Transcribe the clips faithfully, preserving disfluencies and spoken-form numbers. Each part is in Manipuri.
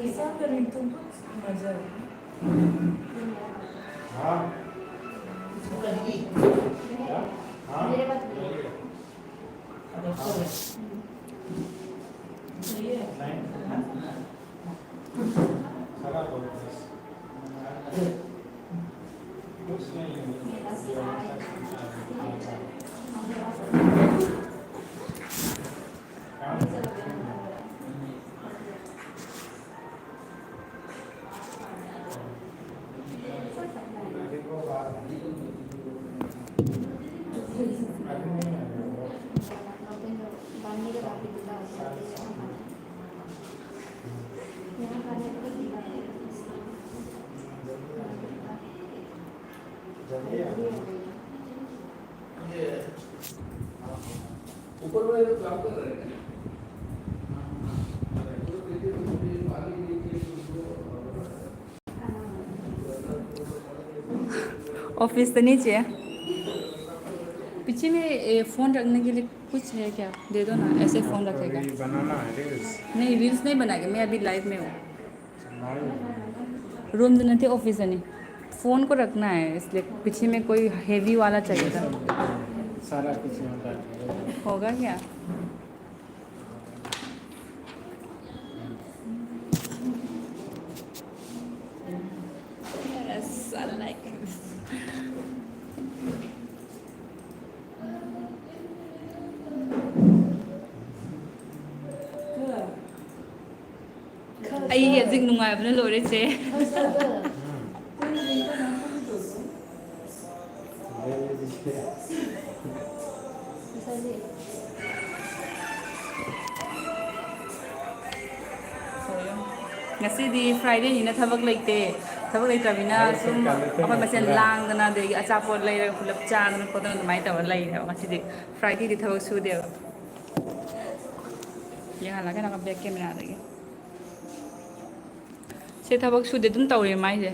ऐसा करें तो बहुत मजा आएगा। हाँ। हाँ। मेरे पास नहीं है। अब अच्छा है। सही है। नहीं। खराब हो गया। कुछ नहीं है। ऊपर में काम कर रहे हैं। ऑफिस तो नीचे है। पीछे में, ए, फोन रखने के लिए कुछ है क्या? दे दो ना, ऐसे फोन आपको रखेगा। अभी बनाना है रील्स? नहीं, रील्स नहीं बनाएगा, मैं अभी लाइव में हूँ। लाइव? रूम तो नहीं, ऑफिस है नहीं। फोन को रखना है, इसलिए पीछे में कोई हैवी वाला चाहिए था। सारा पीछे में बैठ गया। होगा क्या? Yes, I like this. ꯑꯩ ꯍꯧꯖꯤꯛ ꯅꯨꯡꯉꯥꯏꯕꯅ ꯂꯣꯏꯔꯦ, ꯆꯦ꯫ ꯉꯁꯤꯗꯤ ꯐ꯭ꯔꯥꯏꯗꯦꯅꯤꯅ ꯊꯕꯛ ꯂꯩꯇꯦ꯫ ꯊꯕꯛ ꯂꯩꯇ꯭ꯔꯕꯅꯤꯅ ꯁꯨꯝ ꯑꯩꯈꯣꯏ ꯃꯁꯦꯟ ꯂꯥꯡꯗꯅ, ꯑꯗꯒꯤ ꯑꯆꯥꯄꯣꯠ ꯂꯩꯔꯒ ꯄꯨꯂꯞ ꯆꯥꯗꯅ ꯈꯣꯠꯇꯅ ꯑꯗꯨꯃꯥꯏꯅ ꯇꯧꯔ ꯂꯩꯔꯦꯕ꯫ ꯉꯁꯤꯗꯤ ꯐ꯭ꯔꯥꯏꯗꯦꯗꯤ ꯊꯕꯛ ꯁꯨꯗꯦꯕ꯫ ꯌꯦꯡꯍꯜꯂꯛꯀꯦ ꯅꯪ ꯕꯦꯛ ꯀꯦꯃꯦꯔꯥꯗꯒꯤ꯫ ꯁꯦ ꯊꯕꯛ ꯁꯨꯗꯦ ꯑꯗꯨꯝ ꯇꯧꯔꯦ ꯃꯥꯏꯁꯦ꯫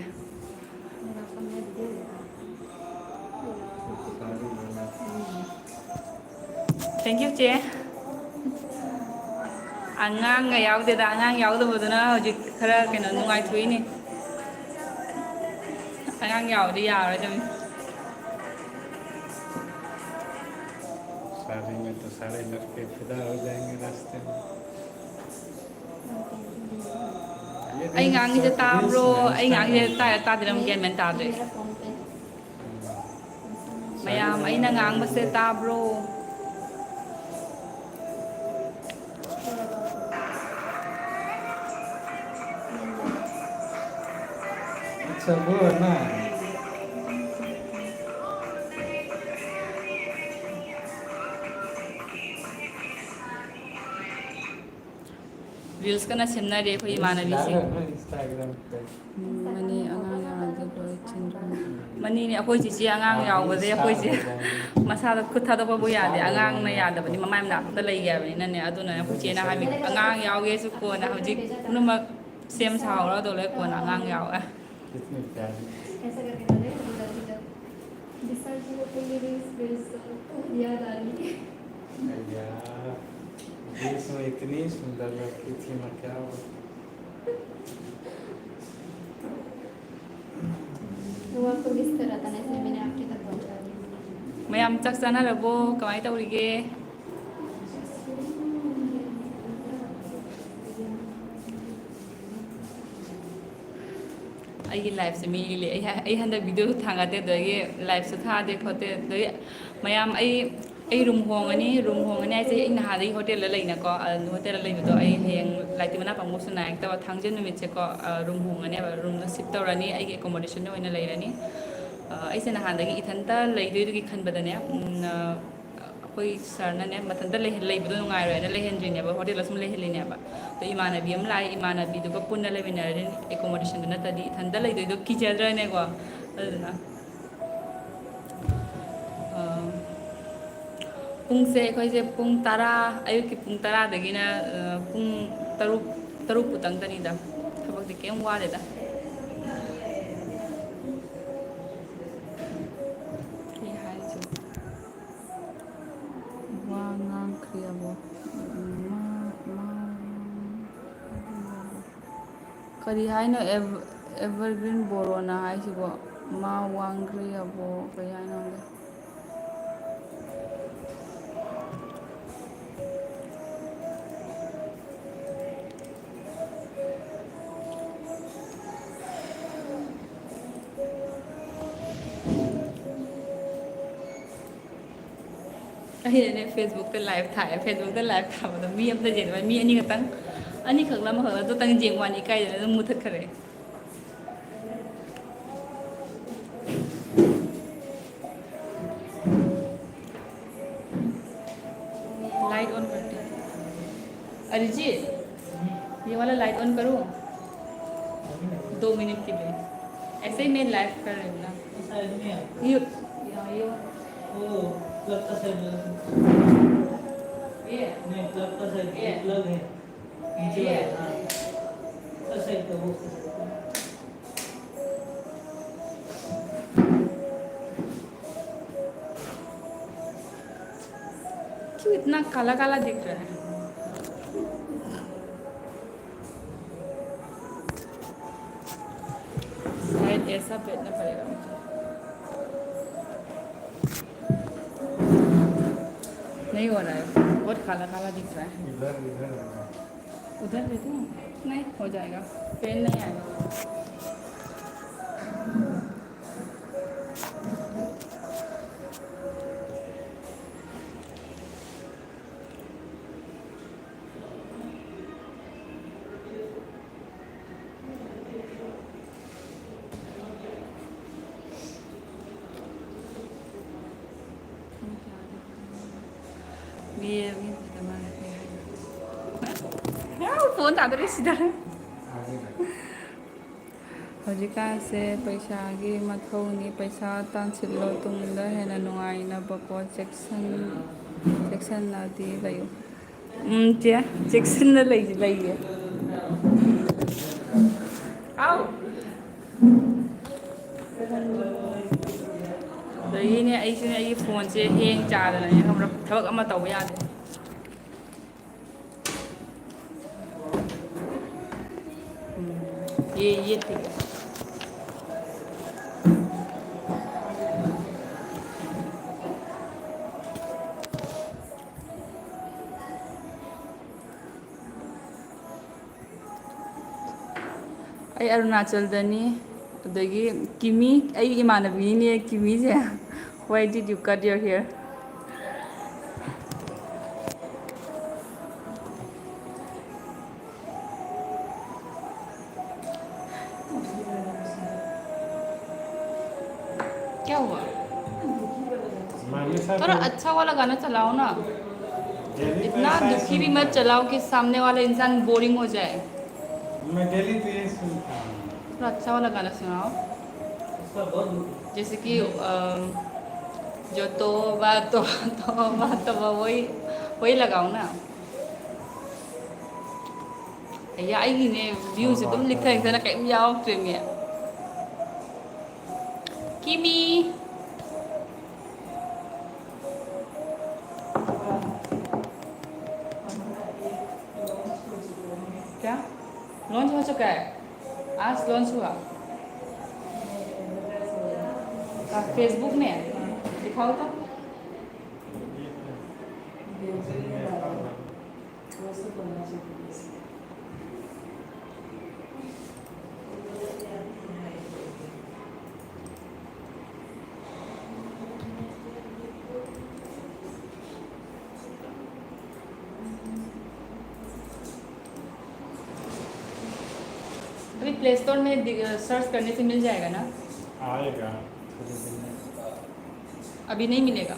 Thank you, ꯆꯦ꯫ ꯑꯉꯥꯡꯒ ꯌꯥꯎꯗꯦꯗ, ꯑꯉꯥꯡ ꯌꯥꯎꯗꯕꯗꯨꯅ ꯍꯧꯖꯤꯛ ꯈꯔ ꯀꯩꯅꯣ ꯅꯨꯡꯉꯥꯏꯊꯣꯛꯏꯅꯦ꯫ ꯑꯉꯥꯡ ꯌꯥꯎꯔꯗꯤ ꯌꯥꯔꯣꯏꯗꯕꯅꯤ꯫ सारे में तो सारे लड़के फिदा हो जाएंगे रास्ते में। ꯑꯩ ꯉꯥꯡꯉꯤꯁꯦ ꯇꯥꯕ꯭ꯔꯣ? ꯑꯩ ꯉꯥꯡꯉꯤꯁꯦ ꯇꯥꯏꯔ ꯇꯥꯗ꯭ꯔꯤꯔ ꯑꯃꯨꯛ ꯒ꯭ꯌꯥꯟ ꯃꯦꯟ ꯇꯥꯗ꯭ꯔꯦ꯫ ꯃꯌꯥꯝ ꯑꯩꯅ ꯉꯥꯡꯕꯁꯦ ꯇꯥꯕ꯭ꯔꯣ? अच्छा, वो है ना। Reels ꯀꯟꯅ ꯁꯦꯝꯅꯔꯤ ꯑꯩꯈꯣꯏ ꯏꯃꯥꯟꯅꯕꯤꯁꯤꯡ꯫ ꯎꯝ, ꯃꯅꯤ ꯑꯉꯥꯡ ꯌꯥꯎꯔꯗꯤ ꯂꯣꯏ ꯊꯤꯟꯗ꯭ꯔꯣ? ꯃꯅꯤꯅꯦ, ꯑꯩꯈꯣꯏ ꯆꯤꯆꯦ ꯑꯉꯥꯡ ꯌꯥꯎꯕꯁꯦ ꯑꯩꯈꯣꯏꯁꯦ ꯃꯁꯥꯗ ꯈꯨꯠ ꯊꯥꯗꯣꯛꯄꯕꯨ ꯌꯥꯗꯦ꯫ ꯑꯉꯥꯡꯅ ꯌꯥꯗꯕꯅꯤ, ꯃꯃꯥꯏ ꯃꯅꯥꯛꯇ ꯂꯩꯒꯦ ꯍꯥꯏꯕꯅꯤꯅꯅꯦ꯫ ꯑꯗꯨꯅ ꯑꯩꯈꯣꯏ ꯆꯦꯅ ꯍꯥꯏꯕꯤ, "ꯑꯉꯥꯡ ꯌꯥꯎꯒꯦꯁꯨ ꯀꯣꯟꯅ, ꯍꯧꯖꯤꯛ ꯄꯨꯝꯅꯃꯛ ꯁꯦꯝ ꯁꯥꯍꯧꯔ ꯑꯗꯨ ꯂꯣꯏ ꯀꯣꯟꯅ ꯑꯉꯥꯡ ꯌꯥꯎꯋꯦ"꯫ विसर्जी को पूरी रील्स भेज दो, याद आ रही है। अय्या, रील्स में इतनी सुंदर लगती थी, मैं क्या बोलूं। वो आपको मिस कर रहा था ना, इसलिए मैंने आपके तक पहुंचा दिया। ꯃꯌꯥꯝ ꯆꯥꯛ ꯆꯥꯅꯔꯕꯣ? ꯀꯃꯥꯏꯅ ꯇꯧꯔꯤꯒꯦ? ꯑꯩꯒꯤ ꯂꯥꯏꯐꯁꯦ ꯃꯤ ꯂꯤꯂꯦ꯫ ꯑꯩ ꯍ-, ꯑꯩ ꯍꯟꯗꯛ ꯚꯤꯗꯤꯑꯣꯁꯨ ꯊꯥꯡꯒꯠꯇꯦ, ꯑꯗꯒꯤ ꯂꯥꯏꯐꯁꯨ ꯊꯥꯗꯦ ꯈꯣꯠꯇꯦ꯫ ꯑꯗꯒꯤ ꯃꯌꯥꯝ, ꯑꯩ, ꯑꯩ ꯔꯨꯝ ꯍꯣꯡꯉꯅꯤ꯫ ꯔꯨꯝ ꯍꯣꯡꯉꯅꯤ ꯍꯥꯏꯁꯦ, ꯑꯩ ꯅꯍꯥꯟꯗꯒꯤ ꯍꯣꯇꯦꯜꯗ ꯂꯩꯅꯀꯣ꯫ ꯑ, ꯍꯣꯇꯦꯜꯗ ꯂꯩꯕꯗꯣ ꯑꯩ ꯍꯌꯦꯡ ꯂꯥꯏꯇꯤ ꯃꯅꯥ ꯄꯥꯃꯨꯁꯨ ꯅꯥꯏ ꯍꯥꯏꯔꯛꯇꯕ ꯊꯥꯡꯖ ꯅꯨꯃꯤꯠꯁꯦꯀꯣ, ꯑ, ꯔꯨꯝ ꯍꯣꯡꯉꯅꯦꯕ꯫ ꯔꯨꯝꯗꯣ ꯁꯤꯐ ꯇꯧꯔꯅꯤ, ꯑꯩꯒꯤ ꯑꯦꯀꯣꯃꯣꯗꯦꯁꯟꯗ ꯑꯣꯏꯅ ꯂꯩꯔꯅꯤ꯫ ꯑ, ꯑꯩꯁꯦ ꯅꯍꯥꯟꯗꯒꯤ ꯏꯊꯟꯇ ꯂꯩꯗꯣꯏꯗꯨꯒꯤ ꯈꯟꯕꯗꯅꯦ, ꯎꯝ, ꯑ, ꯑꯩꯈꯣꯏ ꯁꯥꯔꯅꯅꯦ ꯃꯊꯟꯇ ꯂꯩꯍ-, ꯂꯩꯕꯗꯣ ꯅꯨꯡꯉꯥꯏꯔꯣꯏꯅ ꯂꯩꯍꯟꯗ꯭ꯔꯤꯅꯦꯕ, ꯍꯣꯇꯦꯜꯗ ꯁꯨꯝ ꯂꯩꯍꯜꯂꯤꯅꯦꯕ꯫ ꯑꯗꯣ ꯏꯃꯥꯟꯅꯕꯤ ꯑꯃ ꯂꯥꯛꯑꯦ, ꯏꯃꯥꯟꯅꯕꯤꯗꯨꯒ ꯄꯨꯟꯅ ꯂꯩꯃꯤꯟꯅꯔꯗꯤ ꯑꯦꯀꯣꯃꯣꯗꯦꯁꯟꯗꯨ ꯅꯠꯇ꯭ꯔꯗꯤ ꯏꯊꯟꯇ ꯂꯩꯗꯣꯏꯗꯣ ꯀꯤꯖꯗ꯭ꯔꯅꯦꯀꯣ꯫ ꯑꯗꯨꯗꯨꯅ, ꯑ, ꯄꯨꯡꯁꯦ ꯑꯩꯈꯣꯏꯁꯦ ꯄꯨꯡ ꯇꯔꯥ, ꯑꯌꯨꯛꯀꯤ ꯄꯨꯡ ꯇꯔꯥꯗꯒꯤꯅ, ꯑ, ꯄꯨꯡ ꯇꯔꯨꯛ, ꯇꯔꯨꯛ ꯄꯨꯇꯪꯗꯅꯤꯗ꯫ ꯊꯕꯛꯇꯤ ꯀꯩꯝ ꯋꯥꯗꯦꯗ꯫ ꯀꯩ ꯍꯥꯏꯁꯤꯅꯣ? ꯋꯥ ꯉꯥꯡꯈ꯭ꯔꯦꯕꯣ꯫ ꯃꯥ, ꯃꯥ, ꯀꯔꯤ ꯍꯥꯏꯅꯣ ꯑꯦꯚ-, ꯑꯦꯚꯔꯒ꯭ꯔꯤꯟ ꯕꯣꯔꯣꯅ ꯍꯥꯏꯁꯤꯕꯣ? ꯃꯥ ꯋꯥꯡꯈ꯭ꯔꯦꯕꯣ? ꯀꯔꯤ ꯍꯥꯏꯅꯣ ꯈꯪꯗꯦ꯫ ꯑꯩꯅꯅꯦ Facebookꯇ live ꯊꯥꯏ꯫ Facebookꯇ live ꯊꯥꯕꯗꯣ ꯃꯤ ꯑꯝꯇ ꯌꯦꯡꯗꯕ, ꯃꯤ ꯑꯅꯤꯈꯛꯇꯪ, ꯑꯅꯤꯈꯛꯂ ꯑꯃꯈꯛꯂ ꯑꯗꯨꯇꯪ ꯌꯦꯡꯕ ꯋꯥꯅꯤ, ꯏꯀꯥꯏꯗꯅ ꯑꯗꯨꯝ ꯃꯨꯊꯠꯈ꯭ꯔꯦ꯫ Light on करते हैं। अरिजीत, ये वाला light on करूँ? दो मिनट के लिए। ऐसे ही मैं live कर रही हूँ ना। ये, यहाँ ये। ये। नहीं, plug का side, ये। Plug है। नीचे वाला, हाँ। उस side का, वो। क्यों इतना काला काला दिख रहा है? शायद ऐसा बैठना पड़ेगा मुझे। नहीं हो रहा है, बहुत काला काला दिख रहा है। इधर, इधर। उधर देती हूँ, नहीं हो जाएगा, पेन नहीं आएगा। ꯐꯣꯟ ꯊꯥꯗꯣꯔꯛꯏꯁꯤꯗ꯫ ꯍꯧꯖꯤꯛꯀꯥꯟꯁꯦ ꯄꯩꯁꯥꯒꯤ ꯃꯊꯧꯅꯤ꯫ ꯄꯩꯁꯥ ꯇꯥꯟꯁꯤꯜꯂꯣ, ꯇꯨꯡꯗ ꯍꯦꯟꯅ ꯅꯨꯡꯉꯥꯏꯅꯕꯀꯣ꯫ ꯆꯦꯛꯁꯤꯟ-, ꯆꯦꯛꯁꯤꯟꯅꯗꯤ ꯂꯩꯌꯨ꯫ ꯎꯝ, ꯆꯦ, ꯆꯦꯛꯁꯤꯟꯅ ꯂꯩ-, ꯂꯩꯌꯦ꯫ ꯍꯥꯎ꯫ ꯑꯗꯒꯤꯅꯦ, ꯑꯩꯁꯨꯅꯦ, ꯑꯩꯒꯤ ꯐꯣꯟꯁꯦ ꯍꯦꯡ ꯆꯥꯗꯅꯅꯦ, ꯈꯪꯕ꯭ꯔꯥ, ꯊꯕꯛ ꯑꯃ ꯇꯧꯕ ꯌꯥꯗꯦ꯫ ꯎꯝ, ꯌꯦ, ꯌꯦꯠꯇꯦ꯫ ꯑꯩ ꯑꯔꯨꯅꯥꯆꯜꯗꯅꯤ꯫ ꯑꯗꯒꯤ ꯀꯤꯃꯤ, ꯑꯩꯒꯤ ꯏꯃꯥꯟꯅꯕꯤꯅꯤꯅꯦ ꯀꯤꯃꯤꯁꯦ꯫ Why did you cut your hair? क्या हुआ? मामी साहब थोड़ा तो अच्छा वाला गाना चलाओ ना। दिल्ली तो इतना ऐसा ही दुखी भी सुनता मत है। चलाओ कि सामने वाला इंसान बोरिंग हो जाए। मैं दिल्ली तो ये सुनता हूँ। थोड़ा अच्छा वाला गाना सुनाओ। उसका बहुत दुख है। जैसे कि, अम, जो तौबा, तौबा, तौबा, तौबा, वही, वही लगाओ ना। ꯑꯩꯌꯥ, ꯑꯩꯒꯤꯅꯦ, ꯚ꯭ꯌꯨꯁꯦ ꯑꯗꯨꯝ ꯂꯤꯛꯊ ꯂꯤꯛꯊꯅ ꯀꯔꯤꯝ ꯌꯥꯎꯔꯛꯇ꯭ꯔꯦꯃꯤ꯫ ꯀꯤꯃꯤ! क्या? लॉन्च हो चुका है? आज लॉन्च हुआ? का Facebook में? दिखाओ तो। अभी प्ले स्टोर में दि-, सर्च करने से मिल जाएगा ना? आएगा थोड़े दिन में। अभी नहीं मिलेगा।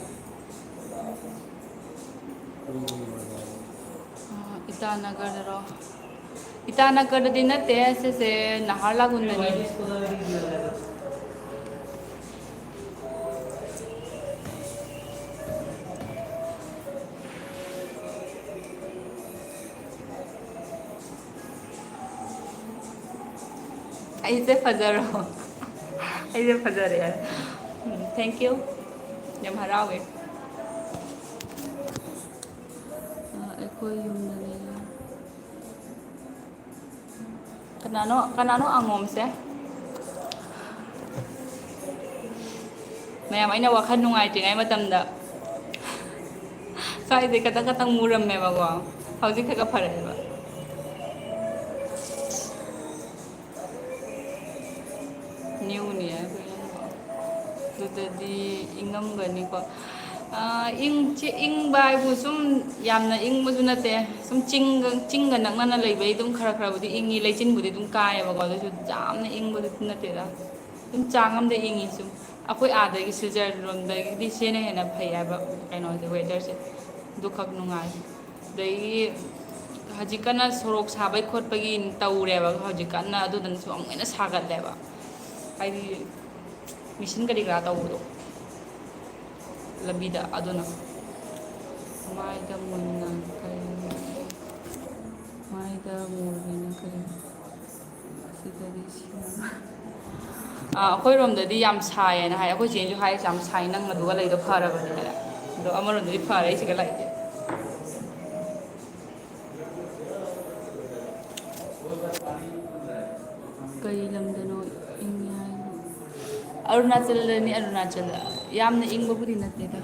कोई नहीं होगा। ꯑ, ꯏꯇꯥꯅꯒꯔꯗꯔꯣ? ꯏꯇꯥꯅꯒꯔꯗꯗꯤ ꯅꯠꯇꯦ, ꯁꯤꯁꯦ ꯅꯍꯥꯔꯂꯥꯒꯨꯟꯗꯅꯤ꯫ ꯑꯩꯁꯦ ꯐꯖꯔꯣ? ꯑꯩꯁꯦ ꯐꯖꯔꯦ꯫ ꯎꯝ, thank you꯫ ꯌꯥꯝ ꯍꯔꯥꯎꯋꯦ꯫ ꯑ, ꯑꯩꯈꯣꯏ ꯌꯨꯝꯗꯅꯦ꯫ ꯀꯅꯥꯅꯣ, ꯀꯅꯥꯅꯣ ꯑꯉꯣꯝꯁꯦ? ꯃꯌꯥꯝ, ꯑꯩꯅ ꯋꯥꯈꯜ ꯅꯨꯡꯉꯥꯏꯇ꯭ꯔꯤꯉꯩ ꯃꯇꯝꯗ ꯁ꯭ꯋꯥꯏꯁꯦ ꯈꯇꯪ ꯈꯇꯪ ꯃꯨꯔꯝꯃꯦꯕꯀꯣ, ꯍꯧꯖꯤꯛ ꯈꯔ ꯈꯔ ꯐꯔꯛꯑꯦꯕ꯫ New ꯅꯤ ꯑꯩꯈꯣꯏ ꯌꯨꯝꯗꯣ꯫ ꯑꯗꯨꯗꯗꯤ ꯏꯪꯉꯝꯒꯅꯤꯀꯣ꯫ ꯑꯥ, ꯏꯪ-, ꯆꯤ-, ꯏꯪꯕ ꯍꯥꯏꯕꯨ ꯁꯨꯝ ꯌꯥꯝꯅ ꯏꯪꯕꯁꯨ ꯅꯠꯇꯦ꯫ ꯁꯨꯝ ꯆꯤꯡꯒ, ꯆꯤꯡꯒ ꯅꯛꯅꯅ ꯂꯩꯕꯩ ꯑꯗꯨꯝ ꯈꯔ ꯈꯔꯕꯨꯗꯤ ꯏꯪꯉꯤ꯫ ꯂꯩꯆꯤꯟꯕꯨꯗꯤ ꯑꯗꯨꯝ ꯀꯥꯏꯌꯦꯕꯀꯣ꯫ ꯑꯗꯨꯁꯨ ꯌꯥꯝꯅ ꯏꯪꯕꯗꯨꯗꯤ ꯅꯠꯇꯦꯗ꯫ ꯑꯗꯨꯝ ꯆꯥꯡ ꯑꯃꯗ ꯏꯪꯉꯤ ꯁꯨꯝ꯫ ꯑꯩꯈꯣꯏ ꯑꯥꯗꯒꯤ ꯁ꯭ꯋꯤꯖꯔꯂꯣꯝꯗꯒꯤꯗꯤ ꯁꯤꯅ ꯍꯦꯟꯅ ꯐꯩ ꯍꯥꯏꯕ ꯀꯩꯅꯣꯁꯦ, weather ꯁꯦ꯫ ꯑꯗꯨꯈꯛ ꯅꯨꯡꯉꯥꯏ꯫ ꯑꯗꯒꯤ ꯍꯧꯖꯤꯛ ꯀꯟꯅ ꯁꯣꯔꯣꯛ ꯁꯥꯕꯩ ꯈꯣꯠꯄꯒꯤ ꯇꯧꯔꯦꯕ꯫ ꯍꯧꯖꯤꯛ ꯀꯟꯅ ꯑꯗꯨꯗꯨꯅꯁꯨ ꯑꯃꯨꯛ ꯍꯦꯟꯅ ꯁꯥꯒꯠꯂꯦꯕ꯫ ꯍꯥꯏꯗꯤ ꯃꯦꯆꯤꯟ ꯀꯔꯤ ꯀꯔꯥ ꯇꯧꯕꯗꯣ ꯂꯝꯕꯤꯗ꯫ ꯑꯗꯨꯅ ꯃꯥꯏꯗ ꯃꯨꯟꯅ ꯀꯔꯤ, ꯃꯥꯏꯗ ꯃꯨꯔꯤꯅ ꯀꯔꯤ? ꯁꯤꯗꯗꯤ ꯁꯤ-, ꯑꯥ, ꯑꯩꯈꯣꯏꯔꯣꯝꯗꯗꯤ ꯌꯥꯝ ꯁꯥꯏꯌꯦꯅ ꯍꯥꯏ꯫ ꯑꯩꯈꯣꯏ ꯆꯦꯅꯁꯨ ꯍꯥꯏꯔꯤꯁꯦ, "ꯌꯥꯝ ꯁꯥꯏ, ꯅꯪ ꯑꯗꯨꯒ ꯂꯩꯗꯣ ꯐꯔꯕꯅꯦ" ꯍꯥꯏꯅ꯫ ꯑꯗꯣ ꯑꯃꯔꯣꯝꯗꯗꯤ ꯐꯔꯦ ꯑꯩ ꯁꯤꯒ ꯂꯩꯁꯦ꯫ ꯀꯔꯤ ꯂꯝꯗꯅꯣ ꯏꯪꯉꯦ ꯍꯥꯏꯕꯨ? ꯑꯔꯨꯅꯥꯆꯜꯗꯅꯤ, ꯑꯔꯨꯅꯥꯆꯜꯗ꯫ ꯌꯥꯝꯅ ꯏꯪꯕꯕꯨꯗꯤ ꯅꯠꯇꯦꯗ꯫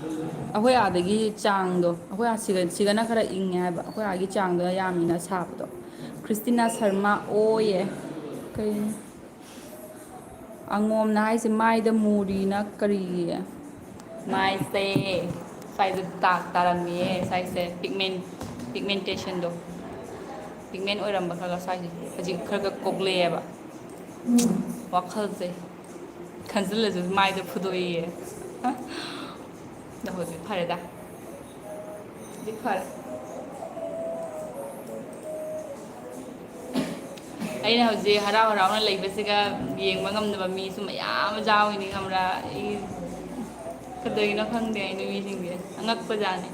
ꯑꯩꯈꯣꯏ ꯑꯥꯗꯒꯤ ꯆꯥꯡꯗꯣ, ꯑꯩꯈꯣꯏ ꯑꯥ ꯁꯤꯒ-, ꯁꯤꯒꯅ ꯈꯔ ꯏꯪꯉꯦ ꯍꯥꯏꯕ, ꯑꯩꯈꯣꯏ ꯑꯥꯒꯤ ꯆꯥꯡꯗꯣ ꯌꯥꯝꯃꯤꯅ ꯁꯥꯕꯗꯣ꯫ ꯈ꯭ꯔꯤꯁꯇꯤꯅꯥ ꯁꯔꯃꯥ ꯑꯣꯌꯦ꯫ ꯀꯩꯅꯣ? ꯑꯉꯣꯝꯅ ꯍꯥꯏꯁꯦ ꯃꯥꯏꯗ ꯃꯨꯔꯤꯅ ꯀꯔꯤꯒꯤ? ꯃꯥꯏꯁꯦ ꯁ꯭ꯋꯥꯏꯗ ꯗꯥꯛ ꯇꯥꯔꯝꯃꯤꯌꯦ, ꯁ꯭ꯋꯥꯏꯁꯦ pigment, pigmentation ꯗꯣ, pigment ꯑꯣꯏꯔꯝꯕ ꯈꯔ ꯈꯔ ꯁ꯭ꯋꯥꯏꯁꯦ ꯍꯧꯖꯤꯛ ꯈꯔ ꯈꯔ ꯀꯣꯛꯂꯛꯑꯦꯕ꯫ ꯋꯥꯈꯜꯁꯦ ꯈꯟꯖꯤꯜꯂꯁꯨ ꯃꯥꯏꯗ ꯐꯨꯗꯣꯛꯏꯌꯦ꯫ ꯑꯗꯣ ꯍꯧꯖꯤꯛ ꯐꯔꯦꯗ꯫ ꯍꯧꯖꯤꯛ ꯐꯔꯦ꯫ ꯑꯩꯅ ꯍꯧꯖꯤꯛ ꯍꯔꯥꯎ ꯍꯔꯥꯎꯅ ꯂꯩꯕꯁꯤꯒ ꯌꯦꯡꯕ ꯉꯝꯗꯕ ꯃꯤꯁꯨ ꯃꯌꯥꯝ ꯑꯃ ꯌꯥꯎꯔꯤꯅꯤ, ꯈꯪꯕ꯭ꯔꯥ? ꯑꯩ ꯀꯩꯗꯧꯔꯤꯅꯣ ꯈꯪꯗꯦ ꯑꯩ ꯅꯨꯄꯤꯁꯤꯡꯁꯦ꯫ ꯑꯉꯛꯄꯖꯥꯠꯅꯤ꯫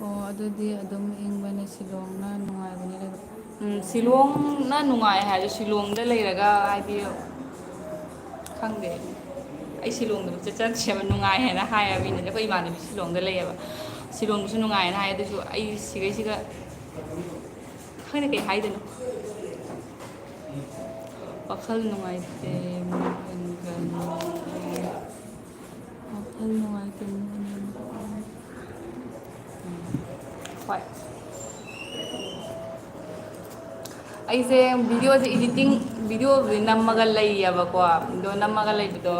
ꯑꯣ, ꯑꯗꯨꯗꯤ ꯑꯗꯨꯝ ꯏꯪꯕꯅꯦ, ꯁꯤꯂꯣꯡꯅ ꯅꯨꯡꯉꯥꯏꯕꯅꯦ ꯂꯩꯕ꯫ ꯎꯝ, ꯁꯤꯂꯣꯡꯅ ꯅꯨꯡꯉꯥꯏ ꯍꯥꯏꯔꯁꯨ, ꯁꯤꯂꯣꯡꯗ ꯂꯩꯔꯒ ꯍꯥꯏꯗꯤ, ꯈꯪꯗꯦ, ꯑꯩ ꯁꯤꯂꯣꯡꯗ ꯆꯠꯆꯗ꯭ꯔꯦꯕ, ꯅꯨꯡꯉꯥꯏ ꯍꯥꯏꯅ ꯍꯥꯏꯌꯦꯕ ꯃꯤꯅꯗꯤ꯫ ꯑꯩꯈꯣꯏ ꯏꯃꯥꯟꯅꯕꯤ ꯁꯤꯂꯣꯡꯗ ꯂꯩꯌꯦꯕ, ꯁꯤꯂꯣꯡꯗꯁꯨ ꯅꯨꯡꯉꯥꯏꯅ ꯍꯥꯏ꯫ ꯑꯗꯨꯁꯨ ꯑꯩ ꯁꯤꯈꯩꯁꯤꯒ ꯈꯪꯗꯦ ꯀꯩ ꯍꯥꯏꯗꯣꯏꯅꯣ꯫ ꯋꯥꯈꯜ ꯅꯨꯡꯉꯥꯏꯇꯦ꯫ ꯋꯥꯈꯜ ꯅꯨꯡꯉꯥꯏꯇꯦ꯫ ꯍꯣꯏ꯫ ꯑꯩꯁꯦ ꯚꯤꯗꯤꯑꯣꯁꯦ ꯏꯗꯤꯇꯤꯡ, ꯚꯤꯗꯤꯑꯣꯕꯨꯗꯤ ꯅꯝꯃꯒ ꯂꯩꯌꯦꯕꯀꯣ꯫ ꯑꯗꯣ ꯅꯝꯃꯒ ꯂꯩꯕꯗꯣ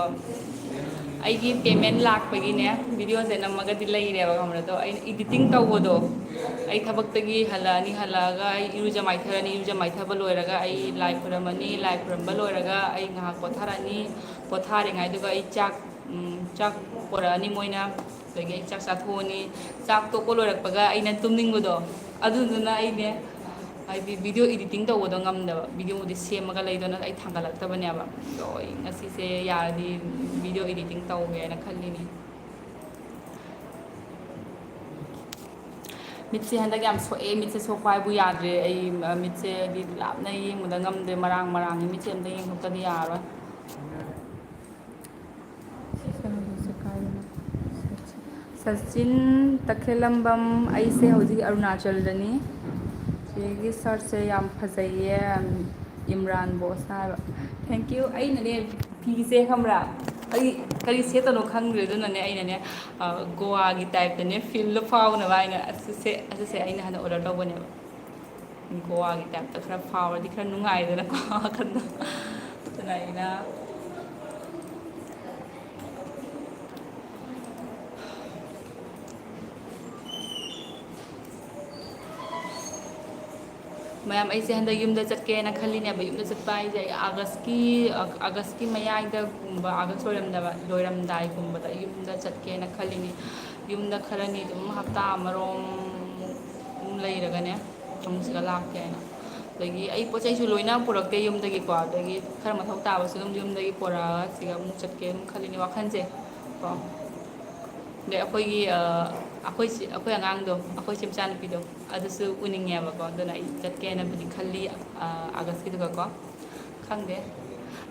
ꯑꯩꯒꯤ ꯄꯦꯃꯦꯟ ꯂꯥꯛꯄꯒꯤꯅꯦ, ꯚꯤꯗꯤꯑꯣꯁꯦ ꯅꯝꯃꯒꯗꯤ ꯂꯩꯔꯦꯕ, ꯈꯪꯕ꯭ꯔꯥ? ꯑꯗꯣ ꯑꯩꯅ ꯏꯗꯤꯇꯤꯡ ꯇꯧꯕꯗꯣ, ꯑꯩ ꯊꯕꯛꯇꯒꯤ ꯍꯜꯂꯛꯑꯅꯤ, ꯍꯜꯂꯛꯑꯒ ꯑꯩ ꯏꯔꯨꯖ ꯃꯥꯏꯊꯔꯅꯤ, ꯏꯔꯨꯖ ꯃꯥꯏꯊꯕ ꯂꯣꯏꯔꯒ ꯑꯩ ꯂꯥꯏ ꯈꯨꯔꯝꯃꯅꯤ, ꯂꯥꯏ ꯈꯨꯔꯝꯕ ꯂꯣꯏꯔꯒ ꯑꯩ ꯉꯥꯏꯍꯥꯛ ꯄꯣꯊꯥꯔꯅꯤ, ꯄꯣꯊꯥꯔꯤꯉꯩꯗꯨꯒ ꯑꯩ ꯆꯥꯛ, ꯎꯝ, ꯆꯥꯛ ꯄꯣꯔꯛꯑꯅꯤ ꯃꯣꯏꯅ, ꯑꯗꯒꯤ ꯑꯩ ꯆꯥꯛ ꯆꯥꯊꯣꯛꯑꯅꯤ꯫ ꯆꯥꯛ ꯇꯣꯛꯄ ꯂꯣꯏꯔꯛꯄꯒ ꯑꯩꯅ ꯇꯨꯝꯅꯤꯡꯕꯗꯣ, ꯑꯗꯨꯗꯨꯅ ꯑꯩꯅꯦ, ꯍꯥꯏꯗꯤ, ꯚꯤꯗꯤꯑꯣ ꯏꯗꯤꯇꯤꯡ ꯇꯧꯕꯗꯣ ꯉꯝꯗꯕ, ꯚꯤꯗꯤꯑꯣꯕꯨꯗꯤ ꯁꯦꯝꯃꯒ ꯂꯩꯗꯅ ꯑꯩ ꯊꯥꯡꯒꯠꯂꯛꯇꯕꯅꯦꯕ꯫ ꯑꯗꯣ ꯑꯩ ꯉꯁꯤꯁꯦ ꯌꯥꯔꯗꯤ ꯚꯤꯗꯤꯑꯣ ꯏꯗꯤꯇꯤꯡ ꯇꯧꯒꯦꯅ ꯈꯜꯂꯤꯅꯤ꯫ ꯃꯤꯠꯁꯦ ꯍꯟꯗꯛ ꯌꯥꯝ ꯁꯣꯛꯑꯦ꯫ ꯃꯤꯠꯁꯦ ꯁꯣꯛꯄ ꯍꯥꯏꯕꯨ ꯌꯥꯗ꯭ꯔꯦ꯫ ꯑꯩ, ꯑ, ꯃꯤꯠꯁꯦ ꯍꯥꯏꯗꯤ ꯂꯥꯞꯅ ꯌꯦꯡꯕꯗ ꯉꯝꯗ꯭ꯔꯦ꯫ ꯃꯔꯥꯡ ꯃꯔꯥꯡꯉꯦ꯫ ꯃꯤꯠꯁꯦ ꯑꯝꯇ ꯌꯦꯡꯊꯣꯛꯇꯗꯤ ꯌꯥꯔꯔꯣꯏ꯫ ꯁꯤ ꯀꯩꯅꯣꯁꯦ ꯀꯥꯏꯗꯅꯣ? ꯁꯆꯤꯟ ꯇꯈꯦꯂꯝꯕꯝ, ꯑꯩꯁꯦ ꯍꯧꯖꯤꯛ ꯑꯔꯨꯅꯥꯆꯜꯗꯅꯤ꯫ ꯆꯦꯒꯤ ꯁꯔꯠꯁꯦ ꯌꯥꯝ ꯐꯖꯩꯌꯦ, ꯏꯝꯔꯥꯟ ꯕꯣꯁꯅ ꯍꯥꯏꯕ꯫ Thank you꯫ ꯑꯩꯅꯅꯦ, ꯐꯤꯁꯦ ꯈꯪꯕ꯭ꯔꯥ, ꯑꯩ ꯀꯔꯤ ꯁꯦꯠꯇꯅꯣ ꯈꯪꯗ꯭ꯔꯦ, ꯑꯗꯨꯅꯅꯦ ꯑꯩꯅꯅꯦ, ꯑ, ꯒꯣꯋꯥꯒꯤ ꯇꯥꯏꯞꯇꯅꯦ ꯐꯤꯜꯗꯣ ꯐꯥꯎꯅꯕ ꯍꯥꯏꯅ ꯑꯁꯤꯁꯦ, ꯑꯁꯤꯁꯦ ꯑꯩꯅ ꯍꯥꯟꯅ ꯑꯣꯔꯗꯔ ꯇꯧꯕꯅꯦꯕ꯫ ꯒꯣꯋꯥꯒꯤ ꯇꯥꯏꯞꯇ ꯈꯔ ꯐꯥꯎꯔꯗꯤ ꯈꯔ ꯅꯨꯡꯉꯥꯏꯗꯅꯀꯣ ꯋꯥꯈꯜꯗꯣ꯫ ꯑꯗꯨꯅ ꯑꯩꯅ ꯃꯌꯥꯝ, ꯑꯩꯁꯦ ꯍꯟꯗꯛ ꯌꯨꯝꯗ ꯆꯠꯀꯦꯅ ꯈꯜꯂꯤꯅꯦꯕ꯫ ꯌꯨꯝꯗ ꯆꯠꯄ ꯍꯥꯏꯁꯦ ꯑꯩ ꯑꯥꯒꯁꯀꯤ, ꯑꯥꯒꯁꯀꯤ ꯃꯌꯥꯏꯗꯒꯨꯝꯕ, ꯑꯥꯒꯁ ꯂꯣꯏꯔꯝꯗꯕ, ꯂꯣꯏꯔꯝꯗꯥꯏꯒꯨꯝꯕꯗ ꯌꯨꯝꯗ ꯆꯠꯀꯦꯅ ꯈꯜꯂꯤꯅꯤ꯫ ꯌꯨꯝꯗ ꯈꯔꯅꯤ ꯑꯗꯨꯝ ꯍꯞꯇꯥ ꯑꯃꯔꯣꯝ ꯑꯗꯨꯝ ꯂꯩꯔꯒꯅꯦ, ꯑꯃꯨꯛ ꯁꯤꯗ ꯂꯥꯛꯀꯦ ꯍꯥꯏꯅ꯫ ꯑꯗꯒꯤ ꯑꯩ ꯄꯣꯠ ꯆꯩꯁꯨ ꯂꯣꯏꯅ ꯄꯨꯔꯛꯇꯦ ꯌꯨꯝꯗꯒꯤꯀꯣ, ꯑꯗꯒꯤ ꯈꯔ ꯃꯊꯧ ꯇꯥꯕꯁꯨ ꯑꯗꯨꯝ ꯌꯨꯝꯗꯒꯤ ꯄꯨꯔꯛꯑꯒ ꯁꯤꯗ ꯑꯃꯨꯛ ꯆꯠꯀꯦ ꯑꯗꯨꯝ ꯈꯜꯂꯤꯅꯤ ꯋꯥꯈꯜꯁꯦ ꯀꯣ꯫ ꯑꯗꯩ ꯑꯩꯈꯣꯏꯒꯤ, ꯑ, ꯑꯩꯈꯣꯏ ꯆꯦ-, ꯑꯩꯈꯣꯏ ꯑꯉꯥꯡꯗꯣ, ꯑꯩꯈꯣꯏ ꯆꯦ ꯃꯆꯥꯅꯨꯄꯤꯗꯣ, ꯑꯗꯨꯁꯨ ꯎꯅꯤꯡꯉꯦꯕꯀꯣ꯫ ꯑꯗꯨꯅ ꯑꯩ ꯆꯠꯀꯦꯅꯕꯨꯗꯤ ꯈꯜꯂꯤ, ꯑ, ꯑꯥꯒꯁꯀꯤꯗꯨꯒꯀꯣ꯫ ꯈꯪꯗꯦ꯫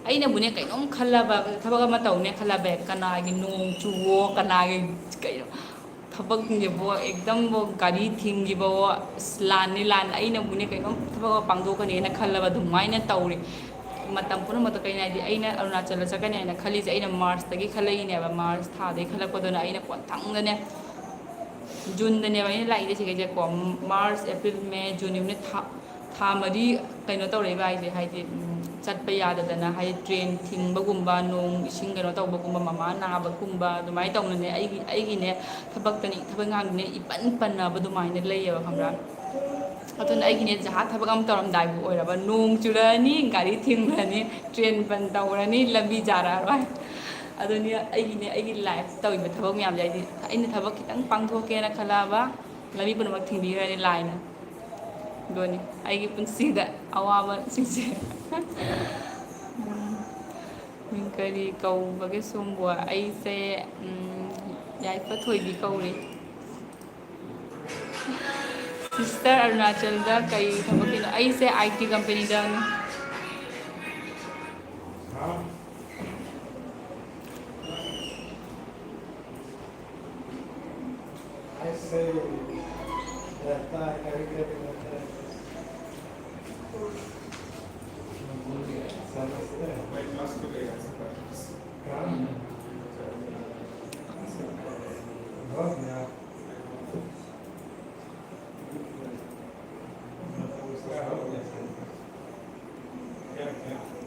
ꯑꯩꯅꯕꯨꯅꯦ ꯀꯩꯅꯣꯝ ꯈꯜꯂꯕ, ꯊꯕꯛ ꯑꯃ ꯇꯧꯅꯦ ꯈꯜꯂꯕ, ꯀꯅꯥꯒꯤ ꯅꯣꯡ ꯆꯨꯋꯣ, ꯀꯅꯥꯒꯤ ꯀꯩꯅꯣ, ꯊꯕꯛꯁꯤꯡꯁꯤꯕꯣ, ꯑꯦꯛꯗꯝꯕꯣ, ꯒꯥꯔꯤ ꯊꯤꯡꯈꯤꯕꯋꯣ, ꯑꯁ, ꯂꯥꯟꯅꯤ, ꯂꯥꯟ꯫ ꯑꯩꯅꯕꯨꯅꯦ ꯀꯩꯅꯣꯝ ꯊꯕꯛ ꯑꯃ ꯄꯥꯡꯊꯣꯛꯀꯅꯤꯅ ꯈꯜꯂꯕ ꯑꯗꯨꯃꯥꯏꯅ ꯇꯧꯔꯤ꯫ ꯃꯇꯝ ꯄꯨꯝꯅꯃꯛꯇ ꯀꯩꯅꯣ ꯍꯥꯏꯗꯤ, ꯑꯩꯅ ꯑꯔꯨꯅꯥꯆꯜꯗ ꯆꯠꯀꯅꯤ ꯍꯥꯏꯅ ꯈꯜꯂꯤꯁꯦ, ꯑꯩꯅ ꯃꯥꯔꯁꯇꯒꯤ ꯈꯜꯂꯛꯏꯅꯦꯕ, ꯃꯥꯔꯁ ꯊꯥꯗꯒꯤ ꯈꯜꯂꯛꯄꯗꯨꯅ ꯑꯩꯅ ꯃꯊꯪꯗꯅꯦ, ꯖꯨꯟꯗꯅꯦꯕ ꯑꯩꯅ ꯂꯥꯛꯏꯁꯦ ꯁꯤꯒꯩꯁꯦꯀꯣ꯫ ꯃꯥꯔꯁ, ꯑꯦꯄ꯭ꯔꯤꯜ, ꯃꯦ, ꯖꯨꯟ, ꯌꯦꯡꯉꯨꯅꯦ, ꯊꯥ, ꯊꯥ ꯃꯔꯤ ꯀꯩꯅꯣ ꯇꯧꯔꯛꯏꯕ ꯍꯥꯏꯁꯦ, ꯍꯥꯏꯗꯤ, ꯎꯝ, ꯆꯠꯄ ꯌꯥꯗꯗꯅ, ꯍꯥꯏꯗꯤ ꯇ꯭ꯔꯦꯟ ꯊꯤꯡꯕꯒꯨꯝꯕ, ꯅꯣꯡ ꯏꯁꯤꯡ ꯀꯩꯅꯣ ꯇꯧꯕꯒꯨꯝꯕ, ꯃꯃꯥ ꯅꯥꯕꯒꯨꯝꯕ, ꯑꯗꯨꯃꯥꯏꯅ ꯇꯧꯅꯅꯦ ꯑꯩꯒꯤ, ꯑꯩꯒꯤꯅꯦ ꯊꯕꯛꯇꯅꯤ, ꯊꯕꯛ ꯏꯪꯈꯥꯡꯗꯨꯅꯦ ꯏꯄꯟ ꯄꯟꯅꯕ ꯑꯗꯨꯃꯥꯏꯅ ꯂꯩꯌꯦꯕ, ꯈꯪꯕ꯭ꯔꯥ? ꯑꯗꯨꯅ ꯑꯩꯒꯤꯅꯦ ꯖꯍꯥ ꯊꯕꯛ ꯑꯃ ꯇꯧꯔꯝꯗꯥꯏꯕꯨ ꯑꯣꯏꯔꯕ, ꯅꯣꯡ ꯆꯨꯔꯛꯑꯅꯤ, ꯒꯥꯔꯤ ꯊꯤꯡꯈ꯭ꯔꯅꯤ, ꯇ꯭ꯔꯦꯟ ꯕꯟ ꯇꯧꯔꯅꯤ, ꯂꯝꯕꯤ ꯌꯥꯔꯛꯑꯔꯣꯏ꯫ ꯑꯗꯨꯅꯤ ꯑꯩꯒꯤꯅꯦ, ꯑꯩꯒꯤ ꯂꯥꯏꯐ ꯇꯧꯔꯤꯕ ꯊꯕꯛ ꯃꯌꯥꯝꯁꯦ, ꯍꯥꯏꯗꯤ ꯑꯩꯅ ꯊꯕꯛ ꯈꯤꯇꯪ ꯄꯥꯡꯊꯣꯛꯀꯦꯅ ꯈꯜꯂꯛꯑꯕ, ꯂꯝꯕꯤ ꯄꯨꯝꯅꯃꯛ ꯊꯤꯡꯕꯤꯈ꯭ꯔꯅꯤ ꯂꯥꯏꯅ꯫ ꯑꯗꯨꯅꯤ ꯑꯩꯒꯤ ꯄꯨꯟꯁꯤꯗ ꯑꯋꯥꯕꯁꯤꯡꯁꯦ꯫ ꯎꯝ, ꯃꯤꯡ ꯀꯔꯤ ꯀꯧꯕꯒꯦ ꯁꯣꯝꯕꯨ? ꯑꯩꯁꯦ, ꯎꯝ, ꯌꯥꯏꯐ ꯊꯣꯏꯕꯤ ꯀꯧꯔꯤ꯫ ꯁꯤꯁꯇꯔ, ꯑꯔꯨꯅꯥꯆꯜꯗ ꯀꯩ ꯊꯕꯛꯀꯤꯅꯣ? ꯑꯩꯁꯦ ꯑꯥꯏ ꯇꯤ ꯀꯝꯄꯦꯅꯤꯗ꯫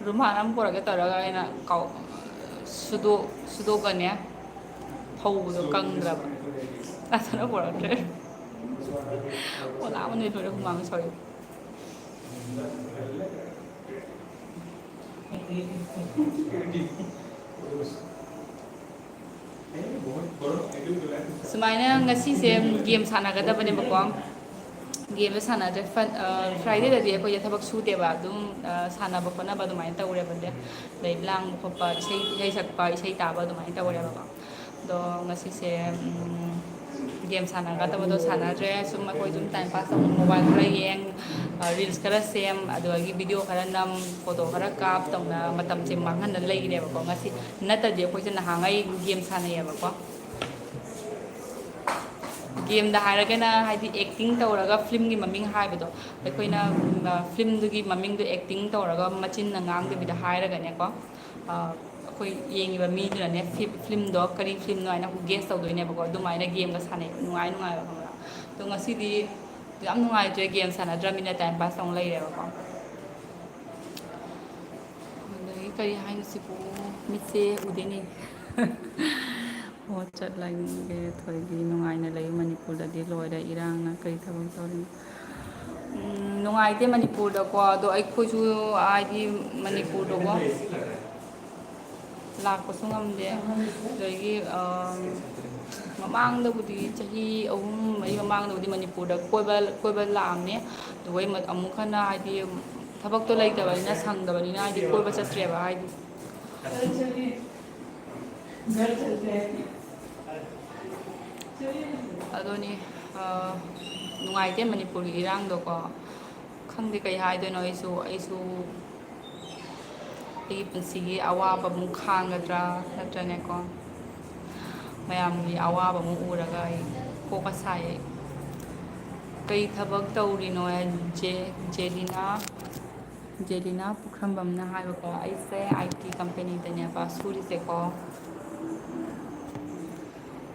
ꯔꯨꯃꯥꯜ ꯑꯃ ꯄꯨꯔꯛꯀꯦ ꯇꯧꯔꯒ ꯑꯩꯅ ꯀꯥꯎ-, ꯁꯨꯗꯣꯛ-, ꯁꯨꯗꯣꯛꯀꯅꯦ꯫ ꯐꯧꯕꯗꯣ ꯀꯪꯗ꯭ꯔꯕ꯫ ꯑꯗꯨꯅ ꯄꯨꯔꯛꯇ꯭ꯔꯦ꯫ ꯑꯣ, ꯂꯥꯛꯑꯝꯃꯅꯤ, ꯂꯣꯏꯔꯦ, ꯍꯨꯃꯥꯡ ꯁꯧꯔꯤ꯫ ꯁꯨꯃꯥꯏꯅ ꯉꯁꯤꯁꯦ ꯒꯦꯝ ꯁꯥꯟꯅꯒꯗꯕꯅꯦꯕꯀꯣ꯫ ꯒꯦꯝꯁꯦ ꯁꯥꯟꯅꯗ꯭ꯔꯦ꯫ ꯐꯟ-, ꯑ, ꯐ꯭ꯔꯥꯏꯗꯦꯗꯗꯤ ꯑꯩꯈꯣꯏꯁꯦ ꯊꯕꯛ ꯁꯨꯗꯦꯕ꯫ ꯑꯗꯨꯝ, ꯑ, ꯁꯥꯟꯅꯕ ꯈꯣꯠꯅꯕ ꯑꯗꯨꯃꯥꯏꯅ ꯇꯧꯔꯦꯕ꯫ ꯑꯗꯩ ꯂꯥꯡꯕ ꯈꯣꯠꯄ, ꯏꯁꯩ, ꯏꯁꯩ ꯁꯛꯄ, ꯏꯁꯩ ꯇꯥꯕ ꯑꯗꯨꯃꯥꯏꯅ ꯇꯧꯔꯦꯕꯀꯣ꯫ ꯑꯗꯣ ꯉꯁꯤꯁꯦ, ꯎꯝ, ꯒꯦꯝ ꯁꯥꯟꯅꯒꯗꯕꯗꯣ ꯁꯥꯟꯅꯗ꯭ꯔꯦ꯫ ꯁꯨꯝ ꯑꯩꯈꯣꯏ ꯁꯨꯝ ꯇꯥꯏꯝ ꯄꯥꯁ ꯇꯧꯅ ꯃꯣꯕꯥꯏꯜ ꯈꯔ ꯌꯦꯡ, ꯔꯤꯜꯁ ꯈꯔ ꯁꯦꯝ, ꯑꯗꯨꯗꯒꯤ ꯚꯤꯗꯤꯑꯣ ꯈꯔ ꯅꯝ, ꯐꯣꯇꯣ ꯈꯔ ꯀꯥꯞ ꯇꯧꯅ ꯃꯇꯝꯁꯦ ꯃꯥꯡꯍꯟꯅ ꯂꯩꯔꯦꯕꯀꯣ꯫ ꯉꯁꯤ ꯅꯠꯇ꯭ꯔꯗꯤ ꯑꯩꯈꯣꯏꯁꯦ ꯅꯍꯥꯟꯉꯩ ꯒꯦꯝ ꯁꯥꯟꯅꯩꯌꯦꯕꯀꯣ꯫ ꯒꯦꯝꯗ ꯍꯥꯏꯔꯒꯅ ꯍꯥꯏꯗꯤ ꯑꯦꯛꯇꯤꯡ ꯇꯧꯔꯒ ꯐꯤꯂꯝꯒꯤ ꯃꯃꯤꯡ ꯍꯥꯏꯕꯗꯣ, ꯑꯩꯈꯣꯏꯅ ꯐꯤꯂꯝꯗꯨꯒꯤ ꯃꯃꯤꯡꯗꯣ ꯑꯦꯛꯇꯤꯡ ꯇꯧꯔꯒ ꯃꯆꯤꯟꯅ ꯉꯥꯡꯗꯕꯤꯗ ꯍꯥꯏꯔꯒꯅꯦꯀꯣ, ꯑꯩꯈꯣꯏ ꯌꯦꯡꯉꯤꯕ ꯃꯤꯗꯨꯅꯅꯦ ꯐꯤꯂꯝꯗꯣ ꯀꯔꯤ ꯐꯤꯂꯝꯅꯣ ꯍꯥꯏꯅ ꯒꯦꯁ ꯇꯧꯗꯣꯏꯅꯦꯕꯀꯣ꯫ ꯑꯗꯨꯃꯥꯏꯅ ꯒꯦꯝꯒ ꯁꯥꯟꯅꯩ, ꯅꯨꯡꯉꯥꯏ ꯅꯨꯡꯉꯥꯏꯕ ꯈꯪꯕ꯭ꯔꯥ꯫ ꯑꯗꯣ ꯉꯁꯤꯗꯤ ꯌꯥꯝ ꯅꯨꯡꯉꯥꯏꯇ꯭ꯔꯦ, ꯒꯦꯝ ꯁꯥꯟꯅꯗ꯭ꯔꯕꯅꯤꯅ ꯇꯥꯏꯝ ꯄꯥꯁ ꯇꯧꯅ ꯂꯩꯔꯦꯕꯀꯣ꯫ ꯑꯗꯒꯤ ꯀꯔꯤ ꯍꯥꯏꯅꯣ ꯁꯤꯕꯨ? ꯃꯤꯠꯁꯦ ꯎꯗꯦꯅꯦ꯫ ꯑꯣ, ꯆꯠꯂꯒꯦ꯫ ꯊꯣꯏꯕꯤ, ꯅꯨꯡꯉꯥꯏꯅ ꯂꯩꯌꯨ꯫ ꯃꯅꯤꯄꯨꯔꯗꯗꯤ ꯂꯣꯏꯔꯦ ꯏꯔꯥꯡꯅ꯫ ꯀꯔꯤ ꯊꯕꯛ ꯇꯧꯔꯤꯅꯣ? ꯎꯝ, ꯅꯨꯡꯉꯥꯏꯇꯦ ꯃꯅꯤꯄꯨꯔꯗꯀꯣ꯫ ꯑꯗꯣ ꯑꯩꯈꯣꯏꯁꯨ ꯍꯥꯏꯗꯤ ꯃꯅꯤꯄꯨꯔꯗꯀꯣ ꯂꯥꯛꯄꯁꯨ ꯉꯝꯗꯦ꯫ ꯑꯗꯒꯤ, ꯑ, ꯃꯃꯥꯡꯗꯕꯨꯗꯤ, ꯆꯍꯤ ꯑꯍꯨꯝ ꯃꯔꯤ ꯃꯃꯥꯡꯗꯕꯨꯗꯤ ꯃꯅꯤꯄꯨꯔꯗ ꯀꯣꯏꯕ, ꯀꯣꯏꯕ ꯂꯥꯛꯑꯝꯃꯦ꯫ ꯑꯗꯨꯒ ꯑꯩ ꯃ-, ꯑꯃꯨꯛ ꯍꯟꯅ ꯍꯥꯏꯗꯤ ꯊꯕꯛꯇꯣ ꯂꯩꯇꯕꯅꯤꯅ, ꯁꯪꯗꯕꯅꯤꯅ ꯍꯥꯏꯗꯤ ꯀꯣꯏꯕ ꯆꯠꯇ꯭ꯔꯦꯕ ꯍꯥꯏꯗꯤ꯫ ꯑꯗꯨꯅꯤ, ꯑ, ꯅꯨꯡꯉꯥꯏꯇꯦ ꯃꯅꯤꯄꯨꯔꯒꯤ ꯏꯔꯥꯡꯗꯣꯀꯣ꯫ ꯈꯪꯗꯦ ꯀꯩ ꯍꯥꯏꯗꯣꯏꯅꯣ꯫ ꯑꯩꯁꯨ, ꯑꯩꯁꯨ ꯑꯩꯒꯤ ꯄꯨꯟꯁꯤꯒꯤ ꯑꯋꯥꯕ ꯑꯃꯨꯛ ꯈꯥꯡꯒꯗ꯭ꯔꯥ ꯅꯠꯇ꯭ꯔꯅꯦꯀꯣ, ꯃꯌꯥꯝꯒꯤ ꯑꯋꯥꯕ ꯑꯃꯨꯛ ꯎꯔꯒ ꯑꯩ ꯀꯣꯛꯀ ꯁꯥꯏ ꯑꯩ꯫ ꯀꯩ ꯊꯕꯛ ꯇꯧꯔꯤꯅꯣ? ꯖꯦ-, ꯖꯦꯂꯤꯅꯥ, ꯖꯦꯂꯤꯅꯥ ꯄꯨꯈ꯭ꯔꯝꯕꯝꯅ ꯍꯥꯏꯕꯀꯣ, ꯑꯩꯁꯦ ꯑꯥꯏ ꯇꯤ ꯀꯝꯄꯦꯅꯤꯗꯅꯦꯕ ꯁꯨꯔꯤꯁꯦꯀꯣ꯫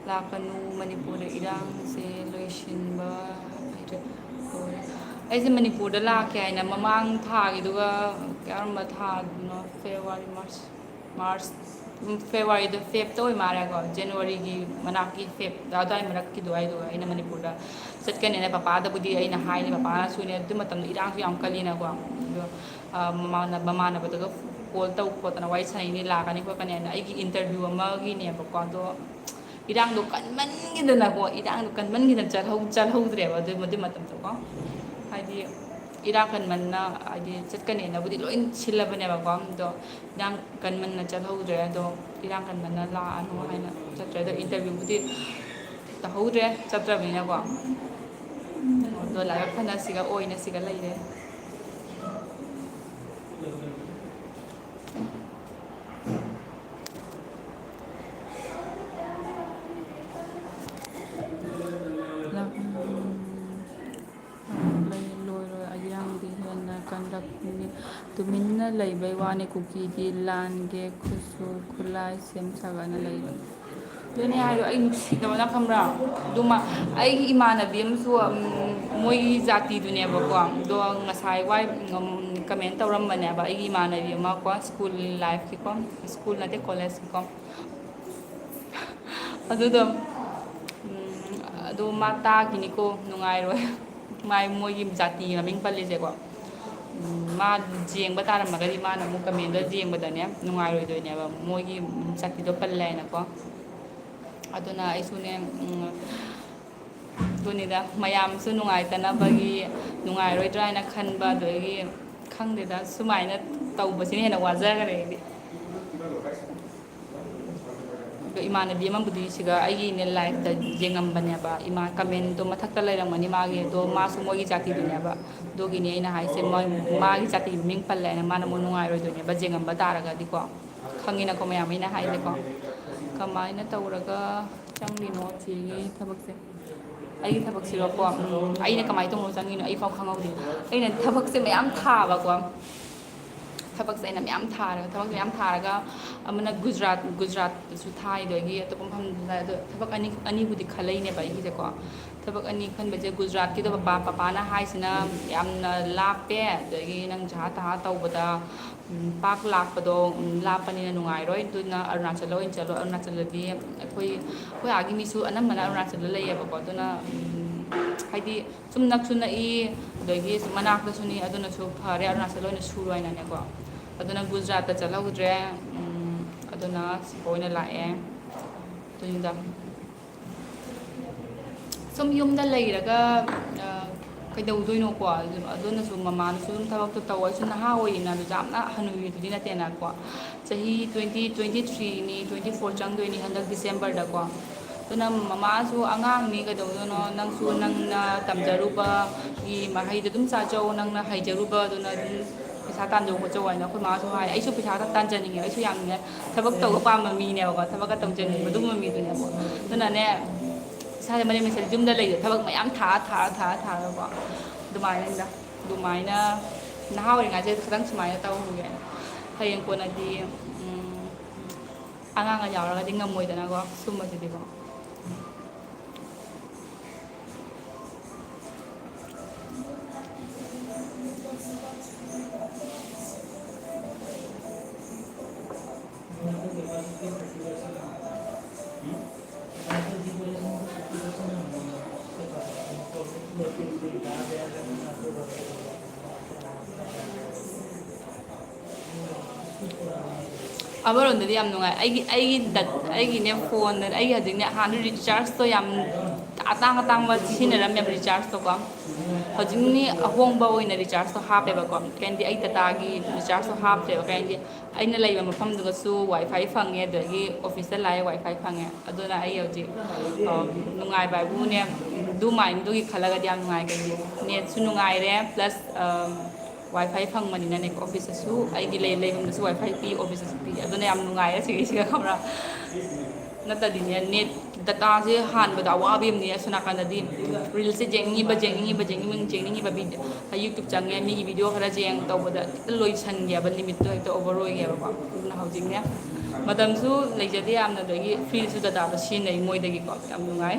ꯂꯥꯛꯀꯅꯨ, ꯃꯅꯤꯄꯨꯔꯗ ꯏꯔꯥꯡꯁꯦ ꯂꯣꯏꯁꯤꯟꯕ ꯍꯩꯇ꯭ꯔꯦ꯫ ꯑꯩꯁꯦ ꯃꯅꯤꯄꯨꯔꯗ ꯂꯥꯛꯀꯦ ꯍꯥꯏꯅ ꯃꯃꯥꯡ ꯊꯥꯒꯤꯗꯨꯒ, ꯀꯔꯝꯕ ꯊꯥꯗꯅꯣ, ꯐꯦꯕꯋꯥꯔꯤ, ꯃꯥꯔꯆ, ꯃꯥꯔꯆ, ꯎꯝ, ꯐꯦꯕꯋꯥꯔꯤꯗ, ꯐꯦꯕꯇ ꯑꯣꯏ ꯃꯥꯜꯂꯦꯀꯣ, ꯖꯅꯋꯥꯔꯤꯒꯤ ꯃꯅꯥꯛꯀꯤ ꯐꯦꯕ ꯑꯗꯨꯋꯥꯏ ꯃꯔꯛꯀꯤꯗꯨ ꯑꯩꯗꯣ ꯑꯩꯅ ꯃꯅꯤꯄꯨꯔꯗ ꯆꯠꯀꯅꯦꯅ ꯄꯄꯥꯗꯕꯨꯗꯤ ꯑꯩꯅ ꯍꯥꯏꯅꯤ, ꯄꯄꯥꯅꯁꯨꯅꯦ ꯑꯗꯨ ꯃꯇꯝꯗꯣ ꯏꯔꯥꯡꯁꯨ ꯌꯥꯝ ꯀꯜꯂꯤꯅꯀꯣ꯫ ꯑꯗꯣ, ꯑ, ꯃꯃꯥꯟꯅ-, ꯃꯃꯥꯟꯅꯕꯗꯨꯒ ꯀꯣꯜ ꯇꯧ ꯈꯣꯠꯇꯅ ꯋꯥꯔꯤ ꯁꯥꯟꯅꯩꯅꯦ, ꯂꯥꯛꯀꯅꯤ ꯈꯣꯠꯀꯅꯤ ꯍꯥꯏꯅ꯫ ꯑꯩꯒꯤ ꯏꯟꯇꯔꯚ꯭ꯌꯨ ꯑꯃꯒꯤꯅꯦꯕꯀꯣ꯫ ꯑꯗꯣ ꯏꯔꯥꯡꯗꯣ ꯀꯟꯃꯟꯈꯤꯗꯅꯀꯣ, ꯏꯔꯥꯡꯗꯣ ꯀꯟꯃꯟꯈꯤꯗꯅ ꯆꯠꯍꯧ-, ꯆꯠꯍꯧꯗ꯭ꯔꯦꯕ ꯑꯗꯨ, ꯑꯗꯨ ꯃꯇꯝꯗꯀꯣ꯫ ꯍꯥꯏꯗꯤ ꯏꯔꯥꯡ ꯀꯟꯃꯟꯅ, ꯍꯥꯏꯗꯤ ꯆꯠꯀꯅꯦꯅꯕꯨꯗꯤ ꯂꯣꯏ ꯁꯤꯜꯂꯕꯅꯦꯕꯀꯣ, ꯑꯗꯣ ꯏꯔꯥꯡ ꯀꯟꯃꯟꯅ ꯆꯠꯍꯧꯗ꯭ꯔꯦ꯫ ꯑꯗꯣ ꯏꯔꯥꯡ ꯀꯟꯃꯟꯅ ꯂꯥꯛꯑꯅꯨ ꯍꯥꯏꯅ ꯆꯠꯇ꯭ꯔꯦ꯫ ꯑꯗꯣ ꯏꯟꯇꯔꯚ꯭ꯌꯨꯕꯨꯗꯤ ꯇꯧꯍꯧꯗ꯭ꯔꯦ, ꯆꯠꯇ꯭ꯔꯕꯅꯤꯅꯀꯣ꯫ ꯑꯗꯣ ꯂꯥꯏꯕꯛ ꯐꯅ ꯁꯤꯒ ꯑꯣꯏꯅ ꯁꯤꯒ ꯂꯩꯔꯦ꯫ ꯂꯩ-, ꯂꯣꯏꯔꯣꯏ, ꯑꯌꯥꯡꯗꯤ ꯍꯦꯟꯅ ꯀꯟꯔꯛꯅꯤ꯫ ꯇꯨꯃꯤꯟꯅ ꯂꯩꯕꯩ ꯋꯥꯅꯤ, ꯀꯨꯀꯤꯗꯤ ꯂꯥꯟꯒꯦ ꯈꯨꯠꯁꯨ ꯈꯨꯠꯂꯥꯏ ꯁꯦꯝ ꯁꯥꯒꯠꯅ ꯂꯩꯕ꯫ ꯑꯗꯨꯅꯦ ꯍꯥꯏꯗꯣ, ꯑꯩ ꯅꯨꯡꯁꯤꯗꯕꯅ ꯈꯪꯕ꯭ꯔꯥ? ꯑꯗꯨꯃ, ꯑꯩꯒꯤ ꯏꯃꯥꯟꯅꯕꯤ ꯑꯃꯁꯨ, ꯎꯝ, ꯃꯣꯏꯒꯤ ꯖꯥꯇꯤꯗꯨꯅꯦꯕꯀꯣ, ꯑꯗꯣ ꯉꯁꯥꯏ ꯋꯥꯏ, ꯎꯝ, ꯀꯃꯦꯟ ꯇꯧꯔꯝꯕꯅꯦꯕ, ꯑꯩꯒꯤ ꯏꯃꯥꯟꯅꯕꯤ ꯑꯃ ꯀꯣ, ꯁ꯭ꯀꯨꯜ ꯂꯥꯏꯐꯀꯤꯀꯣ, ꯁ꯭ꯀꯨꯜ ꯅꯠꯇꯦ, ꯀꯣꯂꯦꯖꯀꯤꯀꯣ꯫ ꯑꯗꯨꯗꯣ, ꯎꯝ, ꯑꯗꯣ ꯃꯥ ꯇꯥꯈꯤꯅꯤꯀꯣ, ꯅꯨꯡꯉꯥꯏꯔꯣꯏ꯫ ꯃꯥꯏ, ꯃꯣꯏꯒꯤ ꯖꯥꯇꯤ ꯃꯃꯤꯡ ꯄꯜꯂꯤꯁꯦꯀꯣ꯫ ꯎꯝ, ꯃꯥ ꯌꯦꯡꯕ ꯇꯥꯔꯝꯃꯒꯗꯤ ꯃꯥꯅ ꯑꯃꯨꯛ ꯀꯃꯦꯟꯗ ꯌꯦꯡꯕꯗꯅꯦ ꯅꯨꯡꯉꯥꯏꯔꯣꯏꯗꯣꯏꯅꯦꯕ, ꯃꯣꯏꯒꯤ ꯖꯥꯇꯤꯗꯣ ꯄꯜꯂꯦ ꯍꯥꯏꯅꯀꯣ꯫ ꯑꯗꯨꯅ ꯑꯩꯁꯨꯅꯦ, ꯎꯝ, ꯑꯗꯨꯅꯤꯗ, ꯃꯌꯥꯝꯁꯨ ꯅꯨꯡꯉꯥꯏꯇꯅꯕꯒꯤ, ꯅꯨꯡꯉꯥꯏꯔꯣꯏꯗ꯭ꯔꯥ ꯍꯥꯏꯅ ꯈꯟꯕ, ꯑꯗꯨꯗꯒꯤ ꯈꯪꯗꯦꯗ, ꯁꯨꯃꯥꯏꯅ ꯇꯧꯕꯁꯤꯅ ꯍꯦꯟꯅ ꯋꯥꯖꯈꯔꯦ ꯑꯩꯗꯤ꯫ ꯑꯗꯣ ꯏꯃꯥꯟꯅꯕꯤ ꯑꯃꯕꯨꯗꯤ ꯁꯤꯒ ꯑꯩꯒꯤꯅꯦ ꯂꯥꯏꯐꯇ ꯌꯦꯡꯉꯝꯕꯅꯦꯕ, ꯏꯃꯥ ꯀꯃꯦꯟꯗꯣ ꯃꯊꯛꯇ ꯂꯩꯔꯝꯒꯅꯤ ꯃꯥꯒꯤ, ꯑꯗꯣ ꯃꯥꯁꯨ ꯃꯣꯏꯒꯤ ꯖꯥꯇꯤꯗꯨꯅꯦꯕ꯫ ꯑꯗꯨꯒꯤꯅꯤ ꯑꯩꯅ ꯍꯥꯏꯁꯦ, ꯃꯣꯏ, ꯃꯥꯒꯤ ꯖꯥꯇꯤ ꯃꯃꯤꯡ ꯄꯜꯂꯦꯅ ꯃꯥꯅ ꯑꯃꯨꯛ ꯅꯨꯡꯉꯥꯏꯔꯣꯏꯗꯣꯏꯅꯦꯕ, ꯌꯦꯡꯉꯝꯕ ꯇꯥꯔꯒꯗꯤꯀꯣ꯫ ꯈꯪꯉꯤꯅꯀꯣ ꯃꯌꯥꯝ ꯑꯩꯅ ꯍꯥꯏꯁꯦꯀꯣ꯫ ꯀꯃꯥꯏꯅ ꯇꯧꯔꯒ ꯆꯪꯂꯤꯅꯣ ꯆꯦꯒꯤ ꯊꯕꯛꯁꯦ? ꯑꯩꯒꯤ ꯊꯕꯛꯁꯤꯔꯣꯀꯣ, ꯎꯝ, ꯑꯩꯅ ꯀꯃꯥꯏꯅ ꯇꯧꯅꯣ ꯆꯪꯉꯤꯅꯣ ꯑꯩ ꯐꯥꯎ ꯈꯪꯍꯧꯗꯦ꯫ ꯑꯩꯅ ꯊꯕꯛꯁꯦ ꯃꯌꯥꯝ ꯊꯥꯕꯀꯣ, ꯊꯕꯛꯁꯦ ꯑꯩꯅ ꯃꯌꯥꯝ ꯊꯥꯔꯒ, ꯊꯕꯛꯁꯦ ꯃꯌꯥꯝ ꯊꯥꯔꯒ, ꯑꯃꯅ ꯒꯨꯖꯔꯥꯠ, ꯒꯨꯖꯔꯥꯠꯇꯁꯨ ꯊꯥꯏ, ꯑꯗꯒꯤ ꯑꯇꯣꯞꯄ ꯃꯐꯝꯗꯁꯨ ꯊꯥꯏ꯫ ꯑꯗꯣ ꯊꯕꯛ ꯑꯅꯤ, ꯑꯅꯤꯕꯨꯗꯤ ꯈꯜꯂꯛꯏꯅꯦꯕ ꯑꯩꯒꯤꯁꯦꯀꯣ꯫ ꯊꯕꯛ ꯑꯅꯤ ꯈꯟꯕꯁꯦ, ꯒꯨꯖꯔꯥꯠꯀꯤꯗꯣ ꯄꯄꯥ, ꯄꯄꯥꯅ ꯍꯥꯏꯁꯤꯅ ꯌꯥꯝꯅ ꯂꯥꯞꯄꯦ, ꯑꯗꯒꯤ ꯅꯪ ꯖꯍꯥ ꯇꯍꯥ ꯇꯧꯕꯗ, ꯎꯝ, ꯄꯥꯛ ꯂꯥꯛꯄꯗꯣ, ꯎꯝ, ꯂꯥꯞꯄꯅꯤꯅ ꯅꯨꯡꯉꯥꯏꯔꯣꯏ, ꯑꯗꯨꯅ ꯑꯔꯨꯅꯥꯆꯜꯗ ꯑꯣꯏꯅ ꯆꯠꯂꯣ꯫ ꯑꯔꯨꯅꯥꯆꯜꯗꯗꯤ ꯑꯩꯈꯣꯏ, ꯑꯩꯈꯣꯏ ꯑꯥꯒꯤ ꯃꯤꯁꯨ ꯑꯅꯝꯕꯅ ꯑꯔꯨꯅꯥꯆꯜꯗ ꯂꯩꯌꯦꯕꯀꯣ꯫ ꯑꯗꯨꯅ, ꯎꯝ, ꯍꯥꯏꯗꯤ ꯁꯨꯝ ꯅꯛꯁꯨ ꯅꯛꯏ, ꯑꯗꯒꯤ ꯁꯨꯝ ꯃꯅꯥꯛꯇꯁꯨꯅꯤ, ꯑꯗꯨꯅꯁꯨ ꯐꯔꯦ ꯑꯔꯨꯅꯥꯆꯜ ꯑꯣꯏꯅ ꯁꯨꯔꯣ ꯍꯥꯏꯅꯅꯦꯀꯣ꯫ ꯑꯗꯨꯅ ꯒꯨꯖꯔꯥꯠꯇ ꯆꯠꯍꯧꯗ꯭ꯔꯦ꯫ ꯎꯝ, ꯑꯗꯨꯅ ꯁꯤꯗ ꯑꯣꯏꯅ ꯂꯥꯛꯑꯦ꯫ ꯑꯗꯨꯅꯤꯗ꯫ ꯁꯨꯝ ꯌꯨꯝꯗ ꯂꯩꯔꯒ, ꯑ, ꯀꯩꯗꯧꯗꯣꯏꯅꯣꯀꯣ? ꯑꯗꯨ-, ꯑꯗꯨꯅꯁꯨ ꯃꯃꯥꯅꯁꯨ ꯑꯗꯨꯝ ꯊꯕꯛꯇꯣ ꯇꯧ꯫ ꯑꯩꯁꯨ ꯅꯍꯥ ꯑꯣꯏꯔꯤꯅ, ꯑꯗꯨ ꯌꯥꯝꯅ ꯍꯅꯨꯕꯤꯗꯨꯗꯤ ꯅꯠꯇꯦꯅꯀꯣ꯫ ꯆꯍꯤ twenty, twenty threeꯅꯤ, twenty four ꯆꯪꯗꯣꯏꯅꯤ ꯍꯟꯗꯛ Decemberꯗꯀꯣ꯫ ꯑꯗꯨꯅ ꯃꯃꯥꯁꯨ, "ꯑꯉꯥꯡꯅꯤ, ꯀꯩꯗꯧꯗꯣꯏꯅꯣ, ꯅꯪꯁꯨ ꯅꯪꯅ ꯇꯝꯖꯔꯨꯕꯒꯤ ꯃꯍꯩꯗꯣ ꯑꯗꯨꯝ ꯆꯥꯖꯧ, ꯅꯪꯅ ꯍꯩꯖꯔꯨꯕꯗꯨꯅ ꯑꯗꯨꯝ ꯄꯩꯁꯥ ꯇꯥꯟꯖꯧ ꯈꯣꯠꯆꯧ" ꯍꯥꯏꯅ ꯑꯩꯈꯣꯏ ꯃꯥꯁꯨ ꯍꯥꯏ꯫ ꯑꯩꯁꯨ ꯄꯩꯁꯥ ꯇꯥꯟꯖꯅꯤꯡꯉꯦ, ꯑꯩꯁꯨ ꯌꯥꯝꯅ ꯊꯕꯛ ꯇꯧꯕ ꯄꯥꯝꯕ ꯃꯤꯅꯦꯕꯀꯣ, ꯊꯕꯛꯀ ꯇꯧꯖꯅꯤꯡꯕ ꯑꯗꯨꯒꯨꯝꯕ ꯃꯤꯗꯨꯅꯦꯕ꯫ ꯑꯗꯨꯅꯅꯦ, ꯏꯁꯥꯁꯦ ꯃꯔꯦꯝ ꯃꯔꯦꯝꯁꯦ ꯌꯨꯝꯗ ꯂꯩꯕ ꯊꯕꯛ ꯃꯌꯥꯝ ꯊꯥ ꯊꯥ ꯊꯥ ꯊꯥꯔꯒꯀꯣ, ꯑꯗꯨꯃꯥꯏꯅ ꯑꯗꯨꯃꯥꯏꯅ ꯅꯍꯥ ꯑꯣꯏꯔꯤꯉꯩꯁꯦ ꯈꯤꯇꯪ ꯁꯨꯃꯥꯏꯅ ꯇꯧꯍꯧꯒꯦ꯫ ꯍꯌꯦꯡ ꯀꯣꯟꯅꯗꯤ, ꯎꯝ, ꯑꯉꯥꯡꯒ ꯌꯥꯎꯔꯒꯗꯤ ꯉꯝꯃꯣꯏꯗꯅꯀꯣ, ꯁꯨꯝꯕꯁꯤꯗꯤꯀꯣ꯫ ꯑꯃꯔꯣꯝꯗꯗꯤ ꯌꯥꯝ ꯅꯨꯡꯉꯥꯏ꯫ ꯑꯩꯒꯤ, ꯑꯩꯒꯤ ꯗꯠ-, ꯑꯩꯒꯤꯅꯦ ꯐꯣꯟꯗ, ꯑꯩꯒꯤ ꯍꯧꯖꯤꯛꯅꯦ, ꯍꯥꯟꯅ ꯔꯤꯆꯥꯔꯖꯇꯣ ꯌꯥꯝ ꯑꯇꯥꯡ ꯑꯇꯥꯡꯕ ꯁꯤꯖꯤꯟꯅꯔꯝꯃꯦꯕ ꯔꯤꯆꯥꯔꯖꯇꯣꯀꯣ꯫ ꯍꯧꯖꯤꯛꯅꯤ ꯑꯍꯣꯡꯕ ꯑꯣꯏꯅ ꯔꯤꯆꯥꯔꯖꯇꯣ ꯍꯥꯞꯄꯦꯕꯀꯣ꯫ ꯀꯩꯅꯣꯗꯤ ꯑꯩ ꯗꯇꯥꯒꯤ ꯔꯤꯆꯥꯔꯖꯇꯣ ꯍꯥꯞꯇ꯭ꯔꯦꯕ꯫ ꯀꯩꯅꯣꯗꯤ ꯑꯩꯅ ꯂꯩꯕ ꯃꯐꯝꯗꯨꯒꯁꯨ ꯋꯥꯏ ꯐꯥꯏ ꯐꯪꯉꯦ, ꯑꯗꯒꯤ ꯑꯣꯐꯤꯁꯇ ꯂꯥꯛꯑꯦ ꯋꯥꯏ ꯐꯥꯏ ꯐꯪꯉꯦ꯫ ꯑꯗꯨꯅ ꯑꯩ ꯍꯧꯖꯤꯛ, ꯑ, ꯅꯨꯡꯉꯥꯏꯕ ꯍꯥꯏꯕꯨꯅꯦ, ꯑꯗꯨꯃꯥꯏꯅꯗꯨꯒꯤ ꯈꯜꯂꯒꯗꯤ ꯌꯥꯝ ꯅꯨꯡꯉꯥꯏ꯫ ꯀꯩꯒꯤ ꯅꯦꯠꯁꯨ ꯅꯨꯡꯉꯥꯏꯔꯦ, ꯄ꯭ꯂꯁ, ꯑ, ꯋꯥꯏ ꯐꯥꯏ ꯐꯪꯕꯅꯤꯅꯅꯦꯀꯣ, ꯑꯣꯐꯤꯁꯇꯁꯨ ꯑꯩꯒꯤ ꯂꯩ-, ꯂꯩꯐꯝꯗꯁꯨ ꯋꯥꯏ ꯐꯥꯏ ꯄꯤ, ꯑꯣꯐꯤꯁꯇꯁꯨ ꯄꯤ꯫ ꯑꯗꯨꯅ ꯌꯥꯝ ꯅꯨꯡꯉꯥꯏꯔꯦ ꯁꯤꯒꯤꯁꯤꯒ, ꯈꯪꯕ꯭ꯔꯥ? ꯅꯠꯇꯗꯤꯅꯦ, ꯅꯦꯠ ꯗꯇꯥꯁꯦ ꯍꯥꯟꯕꯗ ꯑꯋꯥꯕ ꯑꯃꯅꯤ꯫ ꯑꯁꯣꯝ ꯅꯥꯀꯟꯗꯗꯤ ꯔꯤꯜꯁꯁꯦ ꯌꯦꯡꯅꯤꯡꯉꯤꯕ, ꯌꯦꯡꯅꯤꯡꯉꯤꯕ, ꯌꯦꯡꯅꯤꯡꯕ, ꯌꯦꯡꯅꯤꯡꯉꯤꯕ ꯚꯤꯗꯤꯑꯣ, YouTube ꯆꯪꯉꯦ, ꯃꯤꯒꯤ ꯚꯤꯗꯤꯑꯣ ꯈꯔ ꯌꯦꯡ ꯇꯧꯕꯗ ꯍꯦꯛꯇ ꯂꯣꯏꯁꯟꯒꯦꯕ, ꯂꯤꯃꯤꯠꯇꯣ ꯍꯦꯛꯇ ꯑꯣꯚꯔ ꯑꯣꯏꯒꯦꯕꯀꯣ꯫ ꯑꯗꯨꯅ ꯍꯧꯖꯤꯛꯅꯦ ꯃꯇꯝꯁꯨ ꯂꯩꯖꯗꯦ ꯌꯥꯝꯅ, ꯑꯗꯒꯤ ꯐ꯭ꯔꯤꯁꯨ ꯗꯇꯥꯗꯣ ꯁꯤꯖꯤꯟꯅꯩ ꯃꯣꯏꯗꯒꯤꯀꯣ꯫ ꯌꯥꯝ ꯅꯨꯡꯉꯥꯏ꯫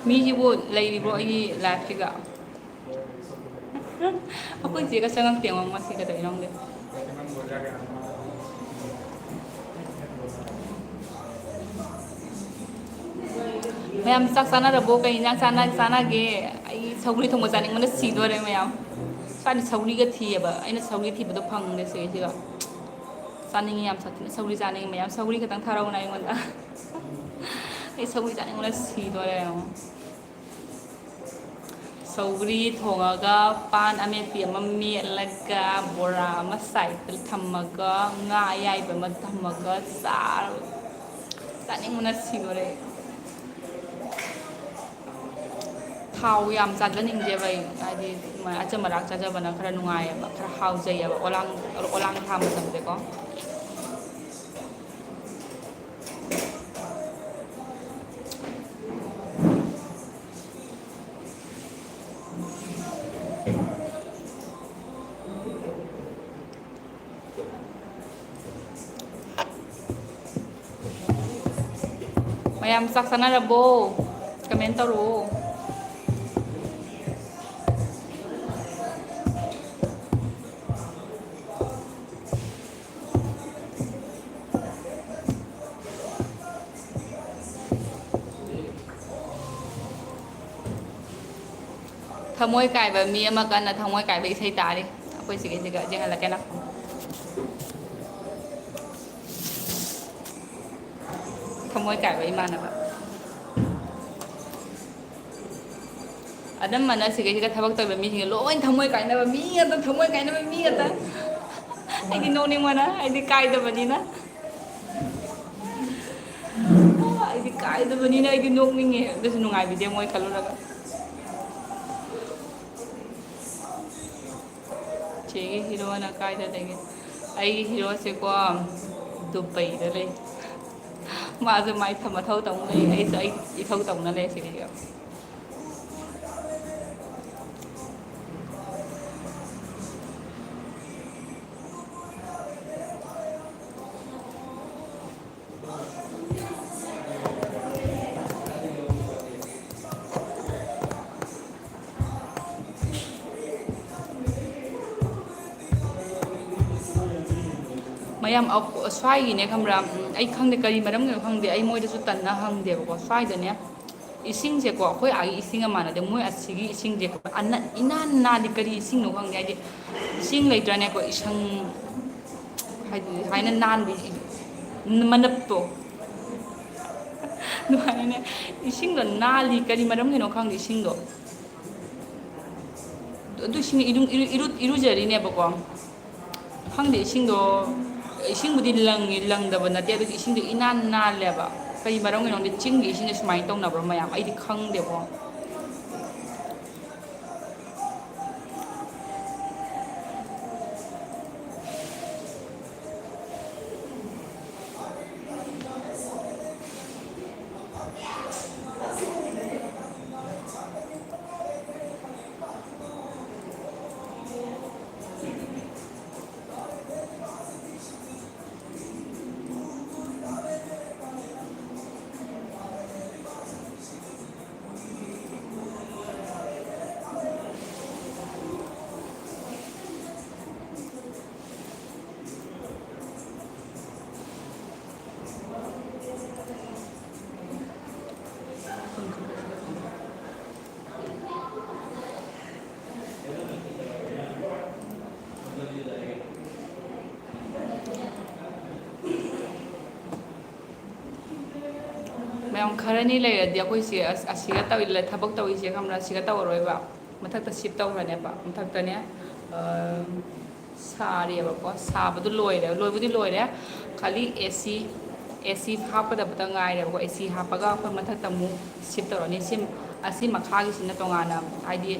ꯃꯤꯁꯤꯕꯨ ꯂꯩꯔꯤꯕ꯭ꯔꯣ ꯑꯩꯒꯤ ꯂꯥꯏꯐꯁꯤꯒ? ꯑꯩꯈꯣꯏ ꯆꯦꯒ ꯆꯪꯉꯛꯇꯦ ꯌꯦꯡꯉꯣ, ꯉꯁꯤ ꯀꯩꯗꯧꯔꯤꯅꯣ ꯈꯪꯗꯦ꯫ ꯃꯌꯥꯝ ꯆꯥꯛ ꯆꯥꯅꯔꯕꯣ? ꯀꯩ ꯏꯟꯖꯥꯡ ꯆꯥꯅ-, ꯆꯥꯅꯒꯦ? ꯑꯩ ꯁꯧꯒ꯭ꯔꯤ ꯊꯣꯡꯕ ꯆꯥꯅꯤꯡꯕꯅ ꯁꯤꯗꯣꯔꯦ ꯃꯌꯥꯝ꯫ ꯁ꯭ꯋꯥꯏꯗ ꯁꯧꯒ꯭ꯔꯤꯒ ꯊꯤꯌꯦꯕ꯫ ꯑꯩꯅ ꯁꯧꯒ꯭ꯔꯤ ꯊꯤꯕꯗꯣ ꯐꯪꯗꯦ ꯁꯤꯒꯤꯁꯤꯒ꯫ ꯆꯥꯅꯤꯡꯉꯤ ꯌꯥꯝ ꯁꯥꯊꯤꯅ꯫ ꯁꯧꯒ꯭ꯔꯤ ꯆꯥꯅꯤꯡꯉꯤ ꯃꯌꯥꯝ꯫ ꯁꯧꯒ꯭ꯔꯤ ꯈꯛꯇꯪ ꯊꯥꯔꯛꯎꯅ ꯑꯩꯉꯣꯟꯗ꯫ ꯑꯩ ꯁꯧꯒ꯭ꯔꯤ ꯆꯥꯅꯤꯡꯕꯅ ꯁꯤꯗꯣꯔꯦ ꯌꯦꯡꯉꯣ꯫ ꯁꯧꯒ꯭ꯔꯤ ꯊꯣꯡꯉꯒ, ꯄꯥꯟ ꯑꯃꯦꯠꯄꯤ ꯑꯃ ꯃꯦꯠꯂꯒ, ꯕꯣꯔꯥ ꯑꯃ ꯁꯥꯏꯗꯇ ꯊꯝꯃꯒ, ꯉꯥ ꯑꯌꯥꯏꯕ ꯑꯃ ꯊꯝꯃꯒ ꯆꯥꯔꯕ꯫ ꯆꯥꯅꯤꯡꯕꯅ ꯁꯤꯗꯣꯔꯦ꯫ ꯊꯥꯎ ꯌꯥꯝ ꯆꯥꯖꯅꯤꯡꯗꯦꯕ ꯑꯩ, ꯍꯥꯏꯗꯤ ꯑꯗꯨꯃꯥꯏꯅ ꯑꯆꯝ ꯑꯔꯥꯛ ꯆꯥꯖꯕꯅ ꯈꯔ ꯅꯨꯡꯉꯥꯏꯌꯦꯕ, ꯈꯔ ꯍꯥꯎꯖꯩꯌꯦꯕ ꯑꯣꯂꯥꯡ, ꯑꯣꯂꯥꯡ ꯊꯥ ꯃꯇꯝꯁꯦꯀꯣ꯫ ꯃꯌꯥꯝ ꯆꯥꯛ ꯆꯥꯅꯔꯕꯣ? ꯀꯃꯦꯟ ꯇꯧꯔꯛꯑꯣ꯫ ꯊꯃꯣꯏ ꯀꯥꯏꯕ ꯃꯤ ꯑꯃ ꯀꯟꯅ ꯊꯃꯣꯏ ꯀꯥꯏꯕ ꯏꯁꯩ ꯇꯥꯔꯤ꯫ ꯑꯩꯈꯣꯏ ꯁꯤꯒꯤꯁꯤꯒ ꯌꯦꯡꯍꯜꯂꯛꯀꯦ ꯅꯪ꯫ ꯊꯃꯣꯏ ꯀꯥꯏꯕ ꯏꯃꯥꯟꯅꯕ꯫ ꯑꯅꯝꯕꯅ ꯁꯤꯒꯩꯁꯤꯒ ꯊꯕꯛ ꯇꯧꯔꯤꯕ ꯃꯤꯁꯤꯡꯁꯦ ꯂꯣꯏ ꯊꯃꯣꯏ ꯀꯥꯏꯅꯕ ꯃꯤ ꯉꯥꯛꯇ, ꯊꯃꯣꯏ ꯀꯥꯏꯅꯕ ꯃꯤ ꯉꯥꯛꯇ꯫ ꯑꯩꯗꯤ ꯅꯣꯛꯅꯤꯡꯕꯅ, ꯑꯩꯗꯤ ꯀꯥꯏꯗꯕꯅꯤꯅ꯫ ꯑꯩꯗꯤ ꯀꯥꯏꯗꯕꯅꯤꯅ ꯑꯩꯗꯤ ꯅꯣꯛꯅꯤꯡꯉꯦ, ꯑꯗꯨꯁꯨ ꯅꯨꯡꯉꯥꯏꯕꯤꯗꯦ ꯃꯣꯏ ꯈꯜꯂꯨꯔꯒ꯫ ꯆꯦꯒꯤ ꯍꯤꯔꯣꯅ ꯀꯥꯏꯗ ꯂꯩꯒꯦ? ꯑꯩꯒꯤ ꯍꯤꯔꯣꯁꯦꯀꯣ, ꯗꯨꯕꯩꯗ ꯂꯩ꯫ ꯃꯥꯁꯨ ꯃꯥꯏ ꯊ-, ꯃꯊꯧ ꯇꯧ ꯂꯩ, ꯑꯩꯁꯨ ꯑꯩ ꯏꯊꯧ ꯇꯧꯅ ꯂꯩ ꯁꯤꯗꯩꯗ꯫ ꯃꯌꯥꯝ ꯑꯧ-, ꯁ꯭ꯋꯥꯏꯒꯤꯅꯦ ꯈꯪꯕ꯭ꯔꯥ, ꯎꯝ, ꯑꯩ ꯈꯪꯗꯦ ꯀꯔꯤ ꯃꯔꯝꯒꯤꯅꯣ ꯈꯪꯗꯦ, ꯑꯩ ꯃꯣꯏꯗꯁꯨ ꯇꯟꯅ ꯍꯪꯗꯦꯕꯀꯣ, ꯁ꯭ꯋꯥꯏꯗꯅꯦ ꯏꯁꯤꯡꯁꯦꯀꯣ, ꯑꯩꯈꯣꯏ ꯑꯥꯒꯤ ꯏꯁꯤꯡꯒ ꯃꯥꯟꯅꯗꯦ, ꯃꯣꯏ ꯑꯁꯤꯒꯤ ꯏꯁꯤꯡꯁꯦꯀꯣ, ꯑꯅ-, ꯏꯅꯥꯟ ꯅꯥꯜꯂꯤ꯫ ꯀꯔꯤ ꯏꯁꯤꯡꯅꯣ ꯈꯪꯗꯦ, ꯍꯥꯏꯗꯤ ꯏꯁꯤꯡ ꯂꯩꯇ꯭ꯔꯅꯦꯀꯣ, ꯏꯁꯪ, ꯍꯥꯏꯗꯤ ꯍꯥꯏꯅ ꯅꯥꯟꯕꯤ ꯃꯅꯞꯇꯣ꯫ ꯑꯗꯨꯃꯥꯏꯅꯅꯦ꯫ ꯏꯁꯤꯡꯗꯣ ꯅꯥꯜꯂꯤ, ꯀꯔꯤ ꯃꯔꯝꯒꯤꯅꯣ ꯈꯪꯗꯦ ꯏꯁꯤꯡꯗꯣ꯫ ꯑꯗꯨ ꯏꯁꯤꯡ ꯏꯔꯨ-, ꯏꯔꯨ-, ꯏꯔꯨ-, ꯏꯔꯨꯖꯔꯤꯅꯦꯕꯀꯣ꯫ ꯈꯪꯗꯦ ꯏꯁꯤꯡꯗꯣ, ꯏꯁꯤꯡꯕꯨꯗꯤ ꯂꯪꯉꯤ, ꯂꯪꯗꯕ ꯅꯠꯇꯦ, ꯑꯗꯨꯗꯤ ꯏꯁꯤꯡꯗꯣ ꯏꯅꯥꯟ ꯅꯥꯜꯂꯦꯕ꯫ ꯀꯩ ꯃꯔꯝꯒꯤꯅꯣ ꯈꯪꯗꯦ, ꯆꯤꯡꯒꯤ ꯏꯁꯤꯡꯁꯦ ꯁꯨꯃꯥꯏꯅ ꯇꯧꯅꯕ꯭ꯔꯣ ꯃꯌꯥꯝ? ꯑꯩꯗꯤ ꯈꯪꯗꯦꯀꯣ꯫ ꯃꯌꯥꯝ ꯈꯔꯅꯤ ꯂꯩꯔꯗꯤ ꯑꯩꯈꯣꯏꯁꯦ ꯑꯁ-, ꯑꯁꯤꯒ ꯇꯧ-, ꯊꯕꯛ ꯇꯧꯔꯤꯁꯦ ꯈꯪꯕ꯭ꯔꯥ? ꯑꯁꯤꯒ ꯇꯧꯔꯔꯣꯏꯕ꯫ ꯃꯊꯛꯇ shift ꯇꯧꯈ꯭ꯔꯅꯦꯕ꯫ ꯃꯊꯛꯇꯅꯦ, ꯑ, ꯁꯥꯔꯤꯑꯕꯀꯣ꯫ ꯁꯥꯕꯗꯣ ꯂꯣꯏꯔꯦ, ꯂꯣꯏꯕꯨꯗꯤ ꯂꯣꯏꯔꯦ꯫ ꯈꯥꯂꯤ AC, AC ꯍꯥꯞꯀꯗꯕꯇ ꯉꯥꯏꯔꯦꯕꯀꯣ꯫ AC ꯍꯥꯞꯄꯒ ꯑꯩꯈꯣꯏ ꯃꯊꯛꯇ ꯑꯃꯨꯛ shift ꯇꯧꯔꯅꯤ꯫ ꯁꯤ, ꯑꯁꯤ ꯃꯈꯥꯒꯤꯁꯤꯅ ꯇꯣꯉꯥꯟꯅ, ꯍꯥꯏꯗꯤ,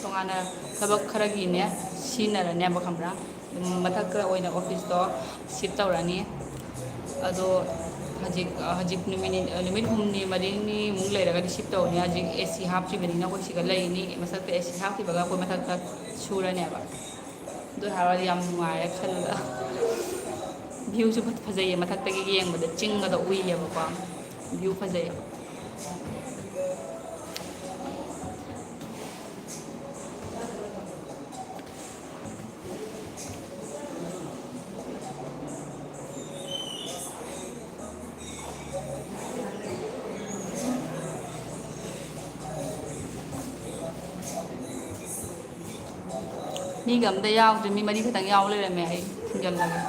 ꯇꯣꯉꯥꯟꯅ ꯊꯕꯛ ꯈꯔꯒꯤꯅꯦ ꯁꯤꯖꯤꯟꯅꯔꯅꯦꯕ, ꯈꯪꯕ꯭ꯔꯥ? ꯃꯊꯛꯇ ꯑꯣꯏꯅ office ꯇꯣ shift ꯇꯧꯔꯅꯤ꯫ ꯑꯗꯣ ꯍꯧꯖꯤꯛ, ꯍꯧꯖꯤꯛ ꯅꯨꯃꯤꯠ ꯅꯤ-, ꯅꯨꯃꯤꯠ ꯍꯨꯝꯅꯤ ꯃꯔꯤꯅꯤꯃꯨꯛ ꯂꯩꯔꯒꯗꯤ shift ꯇꯧꯔꯅꯤ꯫ ꯍꯧꯖꯤꯛ AC ꯍꯥꯞꯇ꯭ꯔꯤꯕꯅꯤꯅ ꯑꯩꯈꯣꯏ ꯁꯤꯗ ꯂꯩꯅꯤ꯫ ꯃꯊꯛꯇ AC ꯍꯥꯞꯈꯤꯕꯒ ꯑꯩꯈꯣꯏ ꯃꯊꯛꯇ ꯁꯨꯔꯅꯦꯕ꯫ ꯑꯗꯨ ꯍꯥꯏꯔꯨꯔꯗꯤ ꯌꯥꯝ ꯅꯨꯡꯉꯥꯏꯔꯦ ꯈꯜꯂꯒ꯫ View ꯁꯨ ꯐꯖꯩꯌꯦ, ꯃꯊꯛꯇꯒꯤ ꯌꯦꯡꯕꯗ ꯆꯤꯡꯒꯗꯣ ꯎꯏꯌꯦꯕꯀꯣ꯫ View ꯐꯖꯩꯌꯦ꯫ ꯃꯤꯒ ꯑꯝꯇ ꯌꯥꯎꯗ꯭ꯔꯦ, ꯃꯤ ꯃꯔꯤ ꯈꯛꯇꯪ ꯌꯥꯎ ꯂꯩꯔꯝꯃꯦ꯫ ꯑꯩ ꯊꯤꯡꯖꯤꯜꯂꯒꯦ꯫